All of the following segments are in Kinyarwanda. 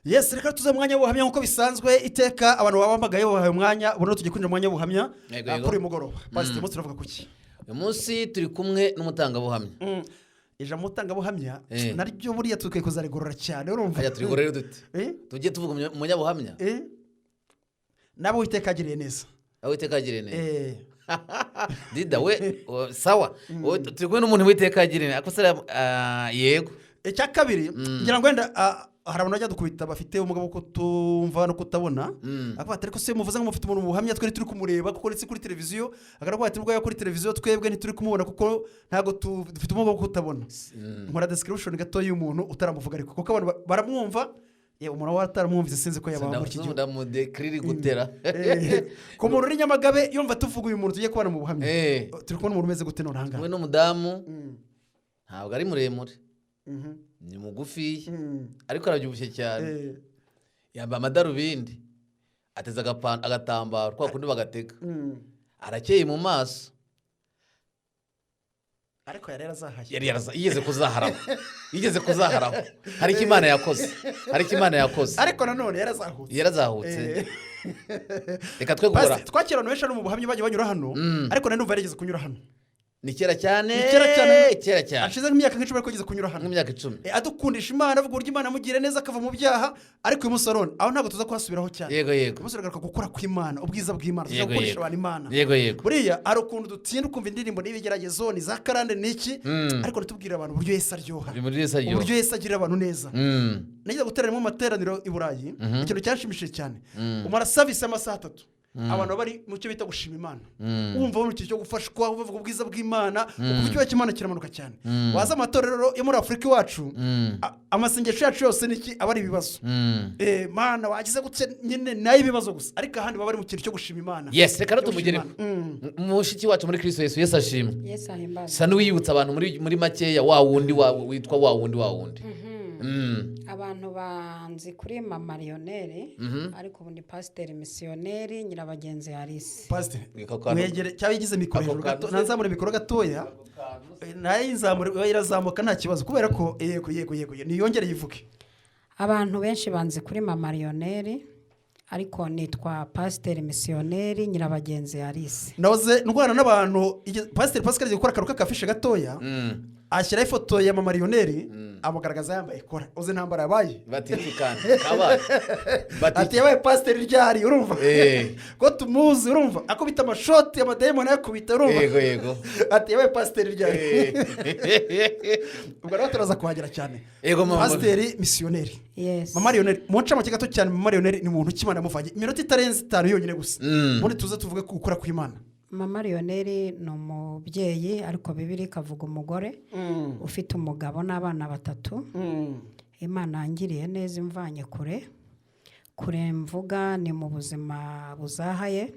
Yes, reka tuze mu mwanya w'ubuhamya nk'uko bisanzwe. Iteka abantu babahamagaye babahaye umwanya, ubu tugiye kwinjira mu mwanya w'ubuhamya. Yego, Ah, yego. kuri uyu mugoroba, pasiteri, umunsi turavuga kuki? Uyu munsi turi kumwe n'umutangabuhamya. Ijambo mutangabuhamya naryo buriya tukwiye kuzarigorora cyane, urumva? Hajya turigorere dute? Eh? Tujye tuvuga umunyabuhamya. Eh? Nabo Uwiteka agiriye neza. Aho Uwiteka yagiriye neza. Dida we sawa. Wowe turi kumwe n'umuntu Uwiteka yagiriye neza. Ako se yego. Icya kabiri, ngira ngo wenda hari abantu bajya dukubita bafite ubumuga bwo kutumva no kutabona, akavuga ati: "Ariko se muvuze ngo mufite umuntu mu buhamya, twari turi kumureba kuko uretse kuri televiziyo." Akavuga ati: "Nubwo yaba kuri televiziyo, twebwe ntituri kumubona kuko ntabwo dufite ubumuga bwo kutabona." Nkora description gato y'umuntu utaramuvuga, ariko kuko abantu baramwumva. Yewe, umuntu waba ataramwumvise sinzi ko yaba muri iki gihugu. Ndamudekiriri gutera. Ku muntu uri Nyamagabe yumva tuvuga uyu muntu tugiye kubana mu buhamya, turi kubona umuntu umeze gute none ahangaha? Kumwe n'umudamu, ntabwo ari muremure, ni mugufiya, ariko arabyibushye cyane. Yambaye amadarubindi, ateze agatambaro kwa kundi bagatega, arakeye mu maso. Ariko yari yarazahaye. Yari yigeze kuzaharaho, yigeze kuzaharaho. Hari icyo Imana yakoze, hari icyo Imana yakoze. Ariko nanone yarazahutse. Yarazahutse. Reka twe guhora. Pastor, twakira abantu benshi hano mu buhamya bagiye banyura hano, ariko nari numva yarigeze kunyura hano. Ni kera cyane. Ni kera cyane. Kera cyane. Hashize nk'imyaka nk'icumi, ariko yigeze kunyura hano. Nk'imyaka 10. Adukundisha Imana, avuga uburyo Imana yamugiriye neza akava mu byaha. Ariko uyu munsi wa none aho ntabwo tuza kuhasubiraho cyane. yego yego Uyu munsi uragaruka gukora kw'Imana, ubwiza bw'Imana, tuza gukundisha abantu Imana. yego yego Buriya hari ukuntu dutinda ukumva indirimbo n'ibigeragezo, ni za karande n'iki, ariko ntitubwire abantu uburyo Yesu aryoha, Buri muri Yesu aryoha. uburyo Yesu agirira abantu neza. Nageze guteranira mu materaniro i Burayi, ikintu cyanshimishije cyane, umara service y'amasaha 3, abantu baba bari mu cyo bita gushima Imana, wumva bari mu kintu cyo gufashwa, bavuga ubwiza bw'Imana, ukumva icyubahiro cy'Imana kiramanuka cyane. Waza amatorero yo muri Afurika iwacu, amasengesho yacu yose niki? Aba ari ibibazo. Mana wagize gutya nyine, nayo ibibazo gusa. Ariko ahandi baba bari mu kintu cyo gushima Imana. Yes, reka rero Cyo gushima tumugereho. Imana. Mushiki wacu muri Kristo Yesu, Yesu ashimwe. Yesu ahimbaze. Sa n'uwiyibutsa abantu muri makeya, wa wundi witwa wa wundi wa wundi. Abantu banzi kuri Mama Lionel, ariko ubu ni Pasiteri Misiyoneri Nyirabagenzi Alice. Pasiteri, Ako kantu- mwegere cyangwa yigize mikoro Ako hejuru gato. kantu Nanzamure mikoro gatoya, nayo yinzamure, iba irazamuka nta kibazo, kubera ko yego, niyongere yivuge. Abantu benshi banzi kuri Mama Lionel, ariko nitwa Pasiteri Misiyoneri Nyirabagenzi Alice. Nahoze ndwana n'abantu, Pasiteri Pascal agiye gukora akantu k'akafishe gatoya, ashyiraho ifoto ya Mama Lionel, amugaragaza yambaye kora. Uzi intambara yabaye? Batitikana kabaye bati. Ati: "Yabaye pasiteri ryari?" Urumva ko tumuzi, urumva akubita amashoti, amadayimoni ayakubita, urumva? yego yego Ati: "Yabaye pasiteri ryari?" Ubwo rero turaza kuhagera cyane. Yego, mama. Pasiteri Misiyoneri Yes. Mama Lionel, mu ncamake gato cyane, Mama Lionel ni muntu ki Imana yamuvanye? Iminota itarenze 5 yonyine gusa, ubundi tuze tuvuge ku gukora kw'Imana. Mama Lionel ni umubyeyi, ariko Bibiliya ikavuga umugore ufite umugabo n'abana batatu. Imana yangiriye neza imvanye kure. Kure mvuga ni mu buzima buzahaye,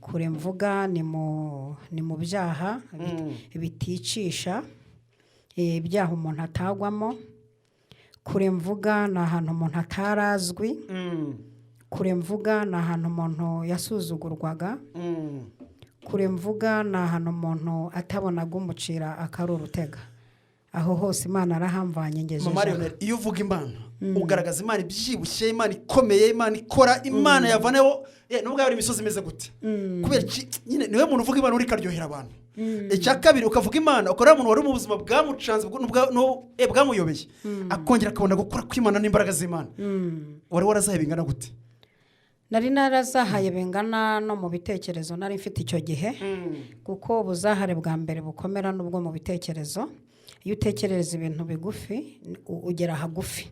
kure mvuga ni mu byaha biticisha, ibyaha umuntu atagwamo. Kure mvuga ni ahantu umuntu atarazwi. Kure mvuga ni ahantu umuntu yasuzugurwaga. Kure mvuga ni ahantu umuntu atabonaga umucira akari urutega. Aho hose Imana arahamvanye, ngejeje Mama aha. Lionel, iyo uvuga Imana ugaragaza Imana ibyibushye, Imana ikomeye, Imana ikora, Imana yavaneho nubwo yaba ari imisozi imeze gute. Kubera iki? Nyine niwe muntu uvuga Imana uri karyohera abantu. Icya kabiri, ukavuga Imana ukora umuntu wari mu buzima bwamucanze, bwamuyobeye, akongera akabona gukora kw'Imana n'imbaraga z'Imana. Wari warazahaye bingana gute? Nari narazahaye bingana no mu bitekerezo nari mfite icyo gihe, kuko ubuzahare bwa mbere bukomera n'ubwo mu bitekerezo. Iyo utekereza ibintu bigufi, ugera hagufi.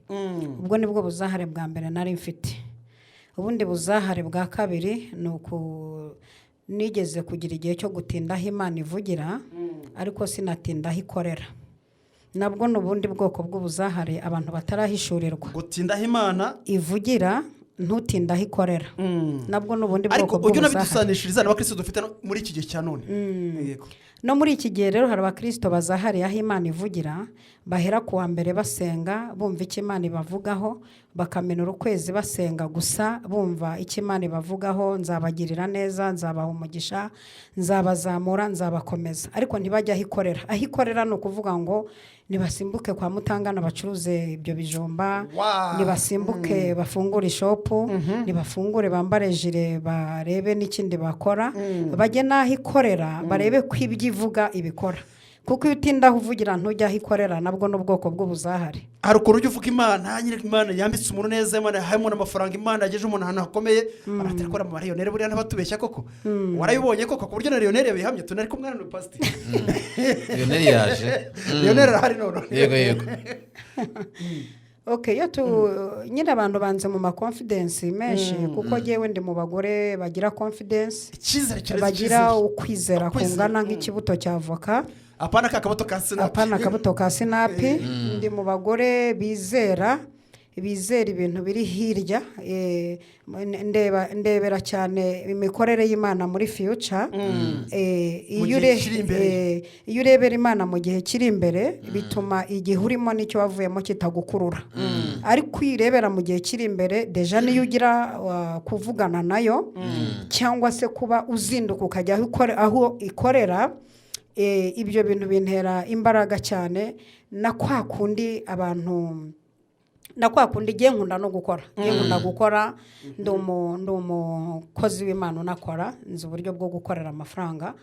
Ubwo nibwo buzahare bwa mbere nari mfite. Ubundi buzahare bwa kabiri ni uku: nigeze kugira igihe cyo gutinda aho Imana ivugira, ariko sinatinda aho ikorera. Nabwo ni ubundi bwoko bw'ubuzahare abantu batarahishurirwa. Gutindaho Imana ivugira, ntutinde aho ikorera, nabwo ni ubundi Ariko bwoko ujya bw'ubuzahare. unabidusanishiriza n'abakristo dufite muri iki gihe cya none. Yego. No muri iki gihe rero hari abakirisito bazahariye aho Imana ivugira, bahera ku wa mbere basenga bumva icyo Imana ibavugaho, bakamenura ukwezi basenga gusa bumva icyo Imana ibavugaho: nzabagirira neza, nzabaha umugisha, nzabazamura, nzabakomeza, ariko ntibajye aho ikorera. Aho ikorera ni ukuvuga ngo nibasimbuke kwa Mutangana bacuruze ibyo bijumba, nibasimbuke bafungure ishop, nibafungure bambare jire, barebe n'ikindi bakora, bajye n'aho ikorera barebe ko ibyo ivuga ibikora, kuko iyo utinda aho uvugira ntujya aho ikorera, nabwo n'ubwoko bw'ubuzahare. Hari ukuntu ujya uvuga Imana nyine, Imana yambitse umuntu neza, Imana yahaye umuntu amafaranga, Imana yagejeje umuntu ahantu hakomeye, baratakora mu mariyoneri. Buriya ntibatubeshya koko? Warabibonye koko ku buryo na Lionel yabihamye? Tunari kumwe na pasiteri. Lionel yaje. Lionel arahari none. Yego. Ok, iyo tu nyine abantu banze mu ma confidence menshi, kuko ngewe ndi mu bagore bagira confidence, icyizere kirenze bagira icyizere. ukwizera Ukwizera. kungana nk'ikibuto cya avoka. Apana ka kabuto ka sinapi. Apana akabuto ka sinapi. Ndi mu bagore bizera ibintu biri hirya, ndeba ndebera cyane imikorere y'Imana muri future. Mu Iyo gihe kiri imbere. Iyo urebera Imana mu gihe kiri imbere, bituma igihe urimo n'icyo wavuyemo kitagukurura, ariko iyo urebera mu gihe kiri imbere, déjà niyo ugira kuvugana nayo cyangwa se kuba uzinduka ukajya aho ikorera, ibyo bintu bintera imbaraga cyane. Na kwa kundi abantu, na kwa kundi igiye nkunda no gukora, ngiye nkunda gukora, ndi umukozi w'Imana unakora, nzi uburyo bwo gukorera amafaranga,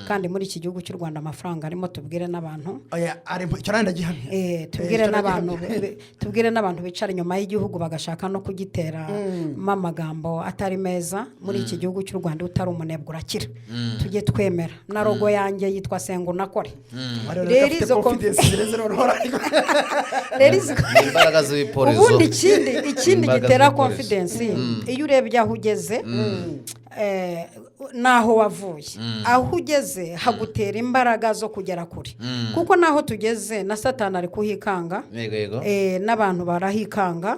kandi muri iki gihugu cy'u Rwanda amafaranga arimo, tubwire n'abantu. Oya, ari icyo nanjye ndagihamya. Tubwire Icyo n'abantu ndagihamya. Tubwire n'abantu bicara inyuma y'igihugu bagashaka no kugiteramo amagambo atari meza. Muri iki gihugu cy'u Rwanda utari umunebwe urakira. Tujye twemera na logo yanjye yitwa Senga Unakore. Rero Rero afite izo confidence zirenze noneho. Rero izo Ni imbaraga z'ibiporezo. Ubundi ikindi Imbaraga gitera z'ibiporezo. confidence, iyo urebye aho ugeze n'aho wavuye, aho ugeze hagutera imbaraga zo kugera kure, kuko n'aho tugeze na Satani ari kuhikanga. Yego. N'abantu barahikanga.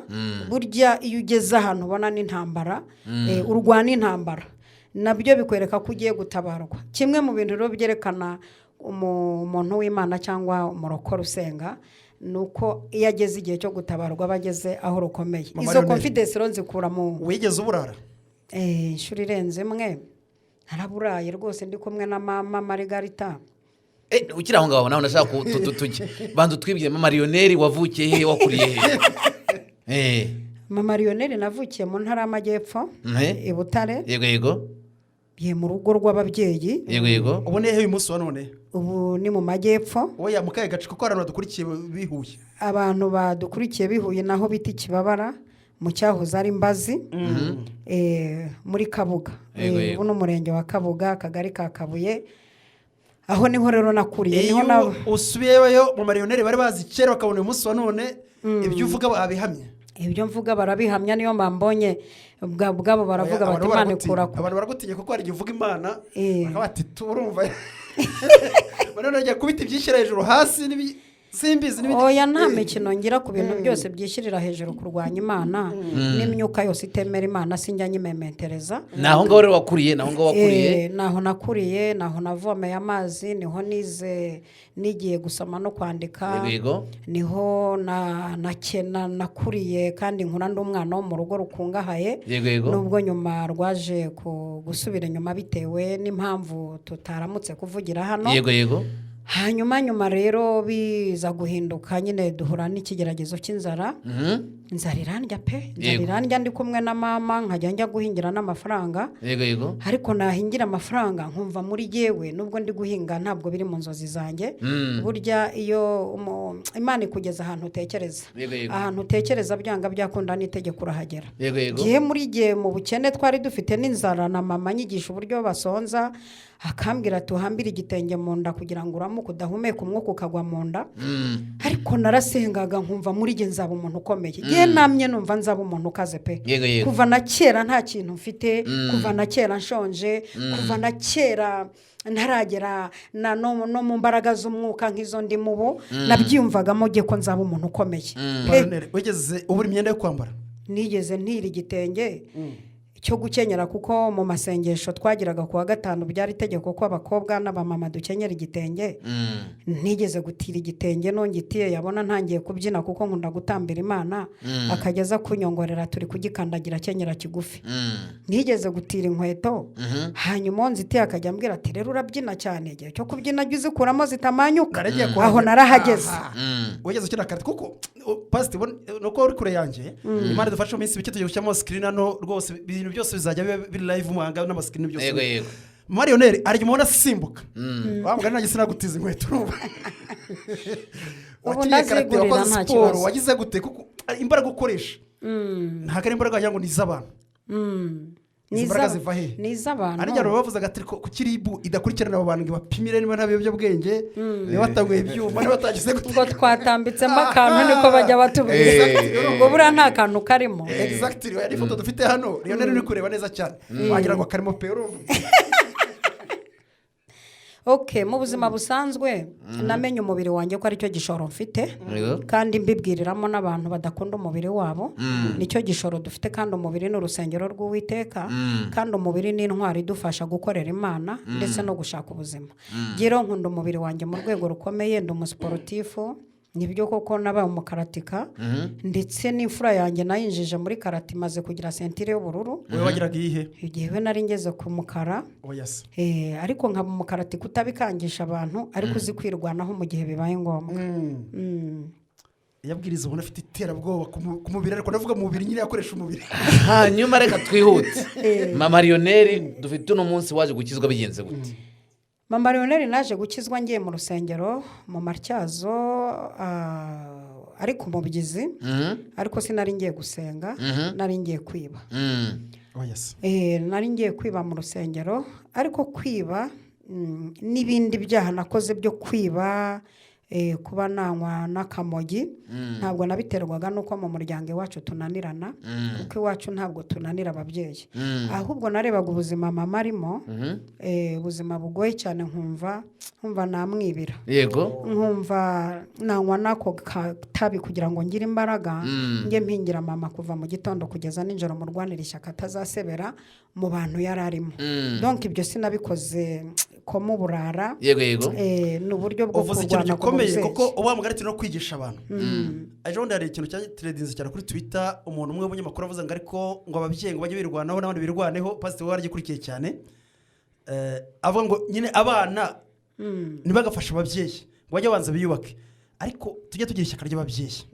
Burya iyo ugeze ahantu ubona n'intambara, urwana intambara, nabyo bikwereka ko ugiye gutabarwa. Kimwe mu bintu rero byerekana umuntu w'Imana cyangwa umurokore usenga ni uko iyo ageze igihe cyo gutabarwa aba ageze aho rukomeye. Mama Izo Lionel. confidence rero nzikura mu Wigeze uburara? Inshuro irenze imwe naraburaye rwose, ndi kumwe na mama Marigarita. Ukiri aho ngaho nawe ndashaka ko tujye banza utwibwire. Mama Lionel, wavukiye he, wakuriye he? Mama Lionel, navukiye mu Ntara y'Amajyepfo, i Butare, Yego. ye mu rugo rw'ababyeyi. Yego. Ubu ni hehe uyu munsi wa none? Ubu ni mu Majyepfo. Oya, mu kahe gace? Kuko hari abantu badukurikiye bihuye. Abantu badukurikiye bihuye, naho bita Ikibabara, mu cyahoze ari Mbazi, muri Kabuga. Yego. Ubu ni umurenge wa Kabuga, akagari ka Kabuye. Aho niho rero nakuriye, niho Iyo na usubiyeyo mu mariyoneri bari bazi kera, bakabona uyu munsi wa none ibyo uvuga babihamye. Ibyo mvuga barabihamya, niyo mbambonye ubwabo baravuga Oya, bati abantu Imana baragutinya. ikura kure. Abantu baragutinya kuko hari igihe uvuga Imana bakaba bati turumva none bajya kubita ibyishyira hejuru hasi simbizi n'ibindi. Oya, nta mikino ngira ku bintu byose byishyirira hejuru kurwanya Imana n'imyuka yose itemera Imana, sinjya nyimementereza. Ni aho ngaho rero wakuriye, ni aho ngaho wakuriye? Naho nakuriye, naho navomeye amazi, niho nize, nigiye gusoma no kwandika. Yego. Niho na nakena nakuriye, kandi nkura ndi umwana wo mu rugo rukungahaye, Yego. nubwo nyuma rwaje gusubira inyuma bitewe n'impamvu tutaramutse kuvugira hano. Yego. Hanyuma nyuma rero biza guhinduka nyine, duhura n'ikigeragezo cy'inzara. Inzara irandya pe, inzara irandya ndi kumwe na mama, nkajya njya guhingira n'amafaranga, Yego. ariko nahingira amafaranga nkumva muri yewe nubwo ndi guhinga ntabwo biri mu nzozi zanjye. Burya iyo Imana ikugeza ahantu utekereza, Yego. ahantu utekereza byanga byakunda n'itegeko urahagera. Yego. Gihe muri gihe mu bukene twari dufite n'inzara, na mama anyigisha uburyo basonza, akambwira tuhambire igitenge mu nda kugira ngo uramuke udahumeka umwuka ukagwa mu nda. Ariko narasengaga nkumva muri jye nzaba umuntu ukomeye. Ye namye numva nzaba umuntu ukaze pe. Yego. Kuva na kera nta kintu mfite, kuva na kera nshonje, kuva na kera ntaragera na no mu mbaraga z'umwuka nk'izo ndimo ubu, nabyiyumvagamo jye ko nzaba umuntu ukomeye pe. Mariyoneri, wigeze ubura imyenda yo kwambara? Nigeze ntira igitenge. cyo gukenyera, kuko mu masengesho twagiraga ku wa gatanu byari itegeko ko abakobwa n'abamama dukenyera igitenge. Ntigeze gutira igitenge, nongitiye yabona ntangiye kubyina, kuko nkunda gutambira Imana, akajya aza kunyongorera turi kugikandagira akenyera kigufi. Ntigeze gutira inkweto, hanyuma uwo nzitiye akajya ambwira ati: "Rero urabyina cyane, igihe cyo kubyina jya uzikuramo zitamanyuka." Naragiye Aho kuhagera. narahageze. Aha. Wigeze ukina karate? Kuko pasite, nuko uri kure yanjye, Imana idufashe mu minsi mike tugiye gushyiramo screen hano rwose, ibintu byose bizajya biba biri live umuhanga n'ama screen byose. Yego. Mariyoneri ari igihe ubona asimbuka, wa mugani, nanjye sinagutiza inkweto, urumva. Ubu Wakinnye karate, ndazigurira, wakoze nta siporo, kibazo. wagize gute? Kuko imbaraga ukoresha ntabwo ari imbaraga wagira ngo ni iz'abantu. Izi mbaraga ziva he? Ni iz'abantu. Hari igihe bavuzaga ati: "Kuki RIB idakurikirana abo bantu ngo ibapimire niba nta biyobyabwenge, niba batanguye ibyuma, niba batagize gute?" Ngo twatambitsemo akantu, niko bajya batubwira, ngo buriya nta kantu karimo. Exactly. Oya, n'ifoto dufite hano, Lionel, uri kureba neza cyane wagira ngo karimo pe, urumva. Ok, mu buzima busanzwe namenye umubiri wanjye ko aricyo gishoro mfite, kandi mbibwiriramo n'abantu badakunda umubiri wabo, nicyo gishoro dufite. Kandi umubiri ni urusengero rw'Uwiteka, kandi umubiri ni intwari idufasha gukorera Imana ndetse no gushaka ubuzima. Rero nkunda umubiri wanjye mu rwego rukomeye. Ndi umusiporutifu, nibyo koko, nabaye umukaratika, ndetse n'imfura yanjye nayinjije muri karate, imaze kugira ceinture y'ubururu. Wowe wagiraga iyihe? Igihe we nari ngeze ku mukara. Oya se. Ariko nkaba umukaratika utabikangisha abantu, ariko uzi kwirwanaho mu gihe bibaye ngombwa. Iyo abwiriza ubona afite iterabwoba ku mubiri, ariko ndavuga mu mubiri nyine yakoresha umubiri. Hanyuma reka twihute, mama Lionel dufite uno munsi waje gukizwa bigenze gute? Mama Leonel naje gukizwa ngiye mu rusengero mu Matyazo, ariko umubyizi, ariko sinari ngiye gusenga, nari ngiye kwiba. Oya se. Nari ngiye kwiba mu rusengero, ariko kwiba n'ibindi byaha nakoze byo kwiba, kuba nanywa n'akamogi, ntabwo nabiterwaga n'uko mu muryango iwacu tunanirana, kuko iwacu ntabwo tunanira ababyeyi. Ahubwo narebaga ubuzima mama arimo, ubuzima bugoye cyane, nkumva namwibira, nkumva nanywa n'ako katabi kugira ngo ngire imbaraga, njye mpingira mama kuva mu gitondo kugeza nijoro, murwanira ishyaka atazasebera mu bantu yari arimo. Donc ibyo sinabikoze ko mu burara. yego yego Ni uburyo bwo Uvuze ikintu kurwana ku gikomeye, mubyeyi. kuko uba mugari no kwigisha abantu. Ejo bundi hari ikintu cyatrendinze cyane kuri Twitter, umuntu umwe w'umunyamakuru avuze ngo ariko ngo ababyeyi ngo bajye birwanaho n'abandi birwaneho. Pasiteri we waragikurikiye cyane. Avuga ngo nyine abana ntibagafashe ababyeyi, ngo bajye babanza biyubake, ariko tujye tugira ishyaka ry'ababyeyi.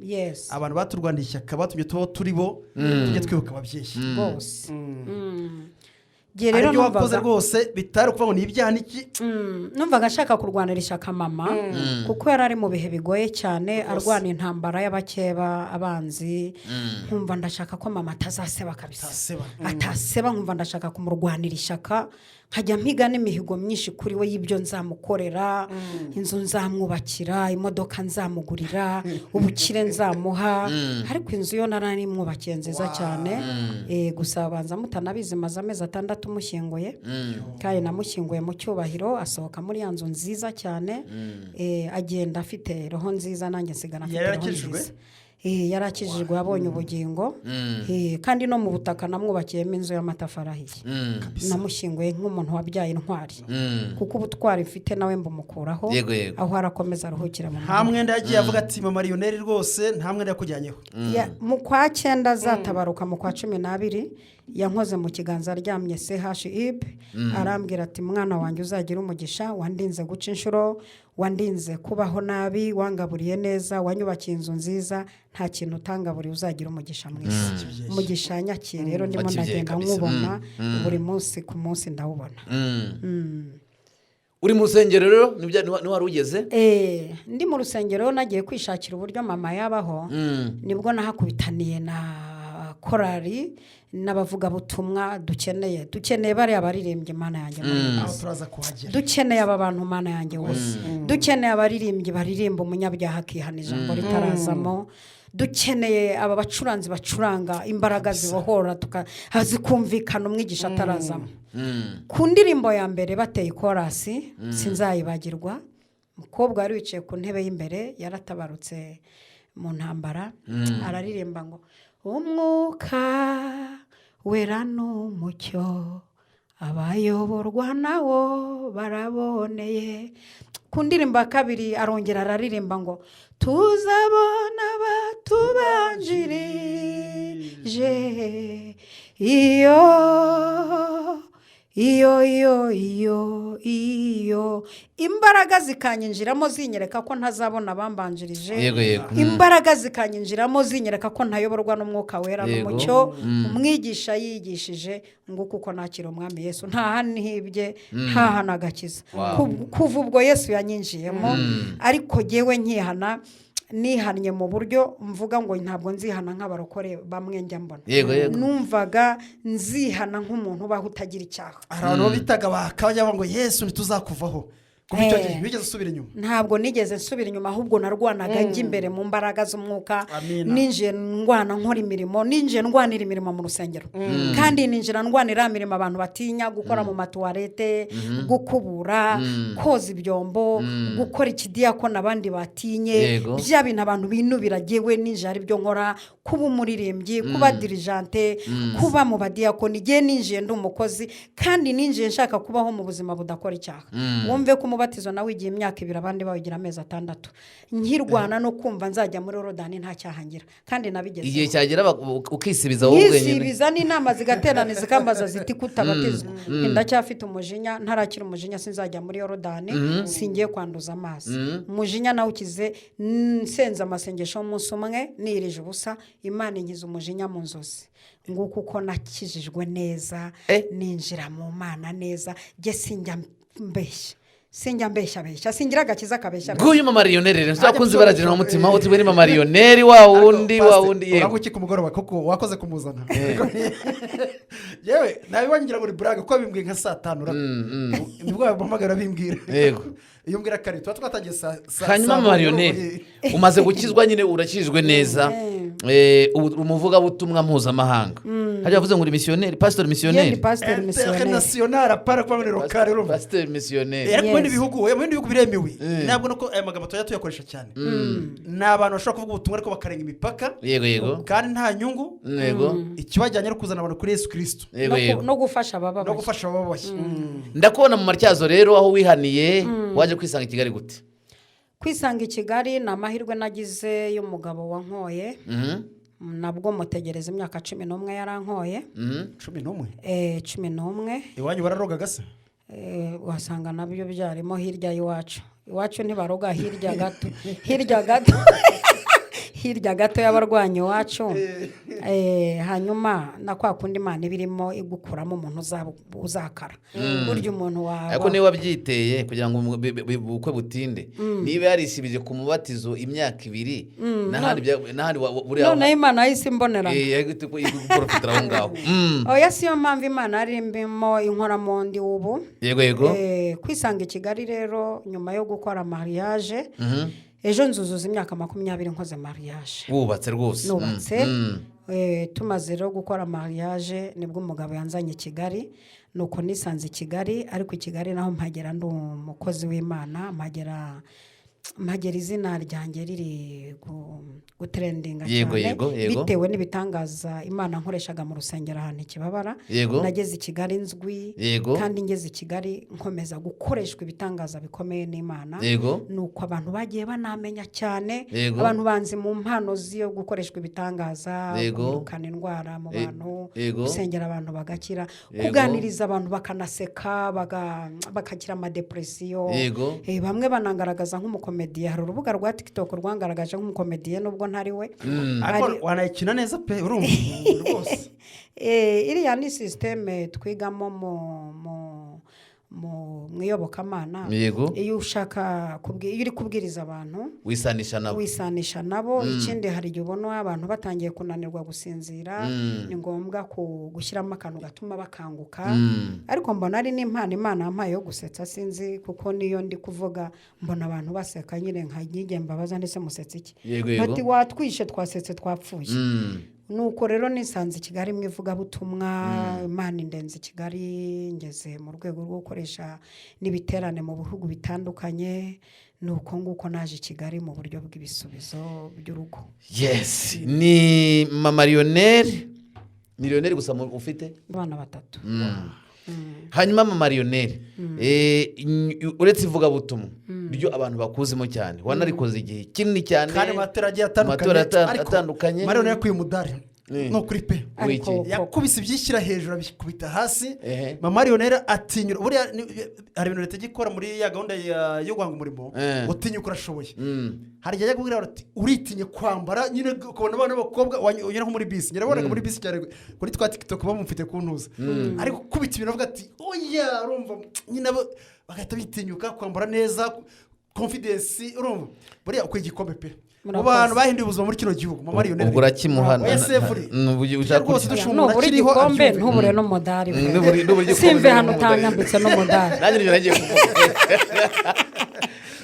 Abantu baturwaniye ishyaka, batumye tubaho turi bo, tujye twibuka ababyeyi. Rwose. Igihe Hari rero ibyo wakoze numvaga rwose bitari ukuvuga ngo ni ibyaha n'iki. Numvaga ashaka kurwanira ishyaka mama, kuko yari ari mu bihe bigoye cyane, arwana intambara y'abakeba, abanzi. Nkumva ndashaka ko mama atazaseba kabisa. Ataseba. Ataseba, nkumva ndashaka kumurwanira ishyaka, nkajya mpiga n'imihigo myinshi kuri we y'ibyo nzamukorera: inzu nzamwubakira, imodoka nzamugurira, ubukire nzamuha. Ariko inzu yo naranimwubakiye nziza cyane. Gusa banza mutanabizi, maze amezi 6 mushyinguye, kandi namushyinguye mu cyubahiro, asohoka muri ya nzu nziza cyane. Agenda afite roho nziza, nanjye nsigara mfite Yari roho yarakijijwe? nziza. Yarakijijwe, yabonye ubugingo. Kandi no mu butaka namwubakiyemo inzu y'amatafari ahiye. Namushyinguye nk'umuntu wabyaye intwari, kuko ubutwari mfite nawe mbumukuraho. Yego, yego. Aho arakomeza aruhukira mu Nta mahoro. mwenda yagiye avuga ati: "Mama Lionel rwose nta mwenda yakujyanyeho"? Mu kwa cyenda azatabaruka, mu kwa 12 yankoze mu kiganza aryamye CHUB, arambwira ati: "Mwana wanjye, uzagira umugisha, wandinze guca inshuro, wandinze kubaho nabi, wangaburiye neza, wanyubakiye inzu nziza, nta kintu utangaburiye, uzagira umugisha mwiza." Umugisha nyakiye rero ndimo Wakibyeyi ndagenda kabisa. nkubona buri munsi ku munsi, ndawubona. Uri mu rusengero rero niho wari ugeze? Ndi mu rusengero, nagiye kwishakira uburyo mama yabaho, nibwo nahakubitaniye na korari n'abavugabutumwa. Dukeneye bariya baririmbyi, Mana yanjye muri Aho turaza kuhagera. Dukeneye aba bantu, Mana yanjye wose, dukeneye abaririmbyi baririmba umunyabyaha akihana ijambo ritarazamo, dukeneye aba bacuranzi bacuranga imbaraga zibohora zikumvikana umwigisha atarazamo. Ku ndirimbo ya mbere bateye ikorasi, sinzayibagirwa, umukobwa wari wicaye ku ntebe y'imbere yaratabarutse mu ntambara, araririmba ngo: "Umwuka Wera n'umucyo, abayoborwa nawo baraboneye. Ku ndirimbo ya kabiri arongera araririmba ngo tuzabona abatubanjirije iyo iyo iyo iyo iyo. Imbaraga zikanyinjiramo zinyereka ko ntazabona abambanjirije. yego yego Imbaraga zikanyinjiramo zinyereka ko ntayoborwa n'Umwuka Wera n'umucyo umwigisha yigishije ngo kuko nakira Umwami Yesu, nta hibye, nta hantu agakiza. Kuva ubwo Yesu yanyinjiyemo. Ariko jyewe nkihana, nihannye mu buryo mvuga ngo ntabwo nzihana nk'abarokore bamwe njya mbona. yego yego Numvaga nzihana nk'umuntu ubaho utagira icyaha. Hari abantu bitaga bakajya bavuga ngo Yesu ntituzakuvaho. Kuva icyo gihe wigeze usubira inyuma? Ntabwo nigeze nsubira inyuma, ahubwo narwanaga njya imbere mu mbaraga z'umwuka. Amina. Ninjiye ndwana nkora imirimo, ninjiye ndwanira imirimo mu rusengero, kandi ninjira ndwanira imirimo abantu batinya gukora mu matuwarete, gukubura, koza ibyombo, gukora ikidiyakoni abandi batinye. Bya bintu abantu binubira, jyewe ninjiye ari byo nkora: kuba umuririmbyi, kuba dirigente, kuba mu badiyakoni. Igihe ninjiye ndi umukozi, kandi ninjiye nshaka kubaho mu buzima budakora icyaha. Wumve ko umubatizo nawe igihe imyaka 2, abandi bawugira amezi 6, nkirwana no kumva nzajya muri Yorodani nta cyaha ngira, kandi nabigezeho. Igihe cyagera ukisibiza wowe wenyine. Nkisibiza, n'inama zigaterana zikambaza ziti kutabatizwa, ndacyafite umujinya, ntarakira umujinya sinzajya muri Yorodani, singiye kwanduza amazi. Umujinya nawukize nsenze amasengesho y'umunsi umwe nirije ubusa, Imana inkiza umujinya mu nzozi. Nguko uko nakijijwe neza. Ninjira mu Mana neza. Jye sinjya mbeshya, sinjya mbeshya beshya, singira agakiza kabeshya beshya. Nguyu mama Lionel rero, akunze baragira umutima uti ni mama Lionel wa wundi, wa wundi, yego. Urabona ku mugoroba kuko wakoze kumuzana. Yewe, nabibonye ngira ngo ni burage, kuko bimbwiye nka saa 5 nibwo bampamagara bimbwira. Iyo mbwira kare tuba twatangiye saa Hanyuma saa mama Lionel, umaze gukizwa nyine, urakijijwe neza. Ubu umuvugabutumwa mpuzamahanga, hajya bavuze ngo uri misiyoneri, pasitori Ye ni misiyoneri. Pasiteri misiyoneri. International, apara kuba muri local, urumva. Pasiteri misiyoneri. Ariko mu bindi Yes. bihugu, mu bindi bihugu biremewe. Ntabwo nuko aya magambo tujya tuyakoresha cyane. Ni abantu bashobora kuvuga ubutumwa ariko bakarenga imipaka, yego yego kandi nta nyungu. Ikibajyanye no kuzana abantu kuri Yesu Kirisito. No gufasha No abababaye. gufasha abababaye. Ndakubona mu Matyazo rero, aho wihaniye, waje kwisanga i Kigali gute? Kwisanga i Kigali ni amahirwe nagize y'umugabo wankoye. Nabwo mutegereza imyaka 11 yarankoye. 11? 11. Iwanyu bararogaga se? Wasanga nabyo byarimo hirya y'iwacu. Iwacu ntibaroga, hirya gato, hirya gato, hirya gato y'abarwanyi iwacu. Hanyuma na kwa kundi Imana iba irimo igukuramo umuntu uzakara burya umuntu wawe. Ariko niba wabyiteye kugira ngo ubukwe butinde, niba yarisibije ku mubatizo imyaka 2, n'ahandi buriya Noneho Imana yahise imbonerana. Iguporofitira aho ngaho. Oya, siyo mpamvu Imana yari irimo inkoramo ndi ubu. yego yego Kwisanga i Kigali rero nyuma yo gukora mariage, ejo nzuzuza imyaka 20 nkoze mariage. Wubatse rwose. Nubatse. Tumaze rero gukora mariage nibwo umugabo yanzanye i Kigali, nuko nisanze i Kigali. Ariko i Kigali naho mpagera ndi umukozi w'Imana, mpagera izina ryanjye riri gutrendinga cyane, yego, yego. bitewe n'ibitangaza Imana nkoreshaga mu rusengero ahantu i Kibabara. Nageze i Kigali nzwi. Kandi ngeze i Kigali nkomeza gukoreshwa ibitangaza bikomeye n'Imana. Nuko abantu bagiye banamenya cyane. Abantu banzi mu mpano zo gukoreshwa ibitangaza, kwirukana indwara mu bantu, gusengera abantu bagakira, kuganiriza abantu bakanaseka, bakakira amadepresiyo. Bamwe banangaragaza nk'umukomediye. Hari urubuga rwa TikTok rwangaragaje nk'umukomediye nubwo ntari we. Ariko wanayikina neza pe, urumva rwose. Iriya ni sisiteme twigamo mu iyobokamana. Iyo ushaka iyo uri kubwiriza abantu, wisanisha nabo. Wisanisha nabo. Ikindi, hari igihe ubona abantu batangiye kunanirwa gusinzira, ni ngombwa gushyiramo akantu gatuma bakanguka. Ariko mbona ari n'impano Imana yampaye yo gusetsa, sinzi, kuko niyo ndi kuvuga mbona abantu baseka nyine, nka nkige mbabaza ndetse musetsa iki? Yego yego Bati watwishe, twasetse twapfuye. Nuko rero nisanze i Kigali mu ivugabutumwa, Imana indenze i Kigali, ngeze mu rwego rwo gukoresha n'ibiterane mu bihugu bitandukanye. Ni uko nguko naje i Kigali mu buryo bw'ibisubizo by'urugo. Yes, ni mama Lionel. Miliyoneri gusa ufite? Abana batatu. Hanyuma mama Mariyoneri, uretse ivugabutumwa ryo abantu bakuzimo cyane, wanarikoze igihe kinini cyane Kandi mu matora agiye Amatora atandukanye, ariko atandukanye. Mariyoneri yakuye umudari no kuri pe. Ariko Wiki. Yakubise ibyishyira hejuru, abikubita hasi. Mama Mariyoneri atinyura. Buriya hari ibintu leta ijya ikora muri ya gahunda yo guhanga umurimo. Utinyuka, urashoboye. Hari igihe ajya kubwira ati uritinye kwambara nyine, ukabona abana b'abakobwa unyura nko muri bisi. Nyirabonaga muri bisi cyane kuri twa TikTok bamufite ku ntuza, ariko gukubita ibintu avuga ati oya, urumva nyine bagahita bitinyuka kwambara neza, confidence. Urumva buriya ukwiye igikombe pe mu Murakoze. bantu bahinduye ubuzima muri kino gihugu, mama Mariyoneri. Ubwo urakimuha. Oya, sefuri. Ushaka Rwose kurya. dushobora Nubura umuntu akiriho igikombe, abyumve. ntubure n'umudari pe. Nubura igikombe, Simve hano n'umudari. utanyambitse n'umudari. Nanjye nibyo nagiye kuvuga.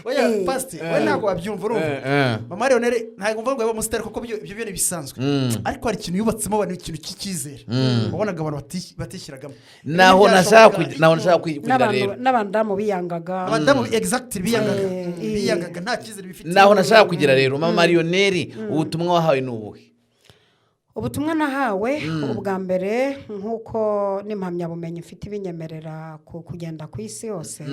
Oya pasite, we ntabwo wabyumva, urumva. Mama Mariyoneri ntabwo mvuga ngo yabe umusitari, kuko ibyo byo ni ibisanzwe, ariko hari ikintu yubatsemo abantu, ikintu cy'icyizere wabonaga abantu batishyiragamo. Naho Ibintu nashaka byashoboka. naho nashaka kugira N'abantu rero. N'abadamu biyangaga. Abadamu, exactly, biyangaga. Biyangaga, nta cyizere bifitiye. Naho nashaka kugira rero, mama Mariyoneri, ubutumwa wahawe ni ubuhe? Ubutumwa nahawe ubwa mbere, nk'uko n'impamyabumenyi mfite ibinyemerera kugenda ku isi yose,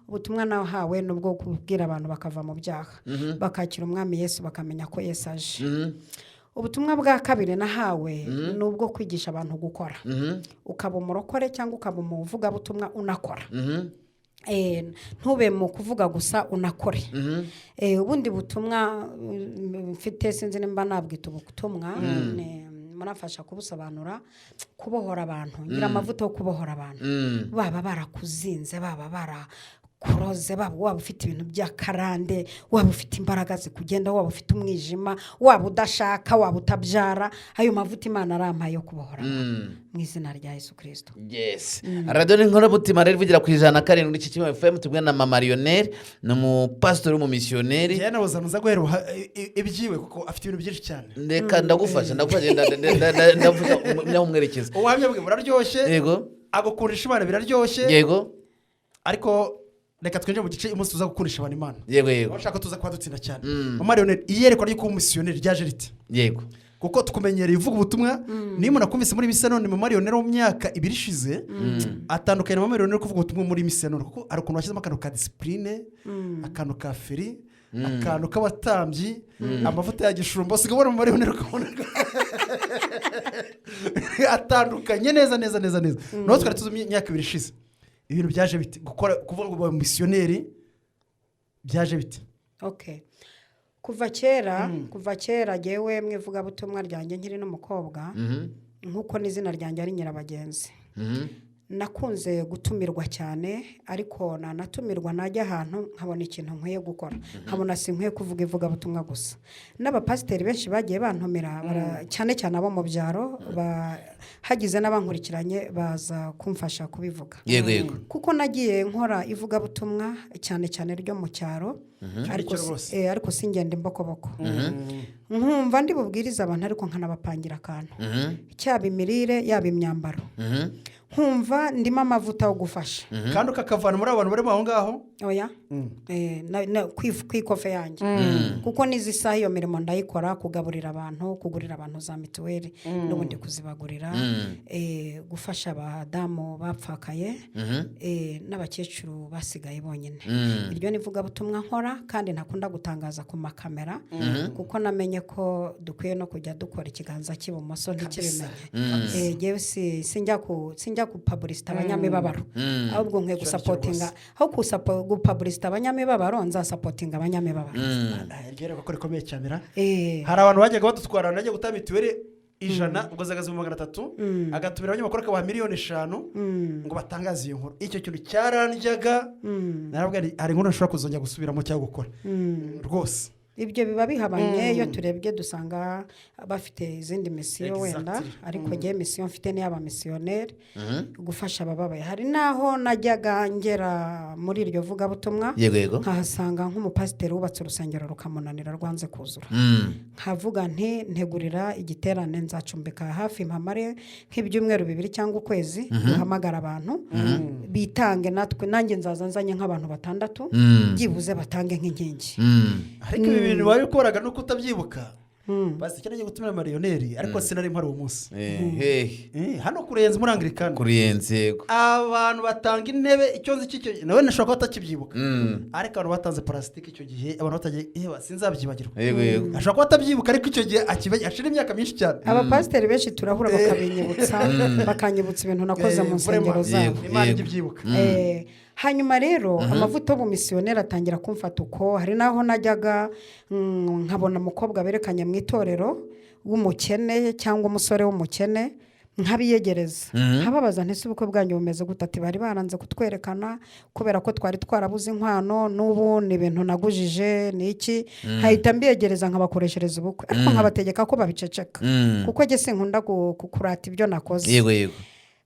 ubutumwa nahawe ni ubwo kubwira abantu bakava mu byaha, bakakira Umwami Yesu, bakamenya ko Yesu aje. Ubutumwa bwa kabiri nahawe ni ubwo kwigisha abantu gukora, ukaba umurokore cyangwa ukaba umuvugabutumwa unakora. Ntube mu kuvuga gusa, unakore. Ubundi butumwa mfite, sinzi nimba nabwita ubutumwa, muramfasha kubusobanura: kubohora abantu. Ngira amavuta yo kubohora abantu, baba barakuzinze, baba barakuroze, baba waba ufite ibintu by'akarande, waba ufite imbaraga zikugenda, waba ufite umwijima, waba udashaka, waba utabyara. Ayo mavuta Imana arampaye yo kubohora abantu mu izina rya Yesu Kirisito. Yes, radiyo ni Inkoramutima rero, ivugira ku 107.1 FM. Tubwe na mama Mariyoneri, ni umupasitori w'umumisiyoneri. Njyewe nabuze nza guhera ibyiwe, kuko afite ibintu byinshi cyane. Reka ndagufasha, ndagufasha, ndagufasha umwerekeza. Ubuhamya bwe buraryoshye. Agukundisha Imana biraryoshye. Ariko reka twinjire mu gice umunsi tuza gukundisha abantu Imana. yego yego Aho ushaka tuza kuba dutsinda cyane. Mama Mariyoneri, iyerekwa ryo kuba umumisiyoneri ryaje rite? Kuko tukumenyereye uvuga ubutumwa. Niyo umuntu akumvise muri misa none, mama Mariyoneri wo mu myaka 2 ishize atandukanye na mama Mariyoneri kuvuga ubutumwa muri misa none, kuko hari ukuntu washyizemo akantu ka discipline, akantu ka feri, akantu k'abatambyi, amavuta ya gishumba. Usigaye ubona mama Mariyoneri ukabona atandukanye neza neza neza neza. Naho twari tuzi imyaka 2 ishize. Ibintu byaje bite? Gukora, kuvuga ngo ubaye umumisiyoneri, byaje bite? Okay, kuva kera jyewe mu ivugabutumwa ryanjye nkiri n'umukobwa, nk'uko n'izina ryanjye ari Nyirabagenzi, nakunze gutumirwa cyane, ariko nanatumirwa najya ahantu nkabona ikintu nkwiye gukora, nkabona si nkwiye kuvuga ivugabutumwa gusa. N'abapasiteri benshi bagiye bantumira, cyane cyane abo mu byaro, hagize n'abankurikiranye baza kumfasha kubivuga, yego yego kuko nagiye nkora ivugabutumwa cyane cyane ryo mu cyaro, ariko Icyo rwose. Ariko singenda imbokoboko, nkumva ndi bubwirize abantu, ariko nkanabapangira akantu, cyaba imirire, yaba imyambaro, nkumva ndimo amavuta yo gufasha. Kandi ukakavana muri abo bantu barimo aho ngaho? Oya. Ku ikofe yanjye, kuko n'izi saha iyo mirimo ndayikora: kugaburira abantu, kugurira abantu za mituweli n'ubundi kuzibagurira, gufasha abadamu bapfakaye, n'abakecuru basigaye bonyine. Iryo ni ivugabutumwa nkora kandi ntakunda gutangaza ku makamera, kuko namenye ko dukwiye no kujya dukora ikiganza cy'ibumoso ntikibimenye. Jyewe sinjya gupaburisita abanyamibabaro, ahubwo nkwiye Icyo ni cyo gusapotinga. rwose. Aho gupaburisita abanyamibabaro, nzasapotinga abanyamibabaro. Iryo rero ko rikomeye cyane ra. Hari abantu bajyaga badutwara, najya gutanga mituweli 100, ubwo zihagaze mu 300, agatumira abanyamakuru akabaha miliyoni 5 ngo batangaze iyo nkuru. Icyo kintu cyarandyaga. Narabwira nti, hari inkuru nshobora kuzongera gusubiramo cyangwa gukora rwose. Ibyo biba bihabanye. Iyo turebye dusanga bafite izindi mission wenda, ariko ngewe mission mfite ni iy'abamisiyoneri, gufasha abababaye. Hari n'aho najyaga ngera muri iryo vugabutumwa, yego yego nkahasanga nk'umupasiteri wubatse urusengero rukamunanira, rwanze kuzura, nkavuga nti ntegurira igiterane, nzacumbika hafi, mpamare nk'ibyumweru 2 cyangwa ukwezi, duhamagara abantu bitange, natwe nanjye nzaza nzanye nk'abantu batandatu, byibuze batange nk'inkingi. Ariko ibi bintu wabikoraga nuko utabyibuka. Basi icyo nagiye gutumira Mariyoneri, ariko sinari mpari uwo munsi. Hehe? Hano kurenza muri Anglikani. Kuruyenzi, yego. Abantu batanga intebe, icyo nzi cy'icyo nawe nashobora kuba atakibyibuka, ariko abantu batanze parasitike icyo gihe, abantu batagiye, yewe sinzabyibagirwa. Yego yego. Ashobora kuba atabyibuka, ariko icyo gihe hashira imyaka myinshi cyane. Abapasiteri benshi turahura bakabinyibutsa, bakanyibutsa ibintu nakoze mu nsengero zabo. Imana ijya ibyibuka. Hanyuma rero amavuta y'ubumisiyoneri atangira kumfata uko. Hari n'aho najyaga, nkabona umukobwa berekanye mu itorero w'umukene cyangwa umusore w'umukene, nkabiyegereza, nkababaza nti: "Ese ubukwe bwanyu bumeze gute?" Ati: "Bari baranze kutwerekana kubera ko twari twarabuze inkwano, n'ubu ni ibintu nagujije." Ni iki? Nkahita mbiyegereza, nkabakoreshereza ubukwe, ariko nkabategeka ko babiceceka, kuko njye sinkunda kurata ibyo nakoze. yego yego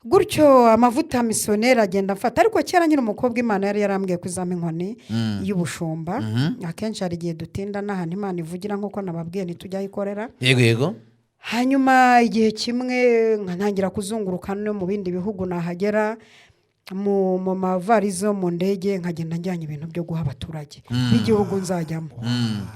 Gutyo amavuta misiyoneri agenda amfata. Ariko kera nkiri umukobwa, Imana yari yarambwiye ko izampa inkoni y'ubushumba. Akenshi hari igihe dutinda n'ahantu Imana ivugira, nk'uko nababwiye, ntitujya aho ikorera. yego yego Hanyuma igihe kimwe ntangira kuzunguruka no mu bindi bihugu, nahagera mu mavarizi yo mu ndege nkagenda njyanye ibintu byo guha abaturage b'igihugu nzajyamo,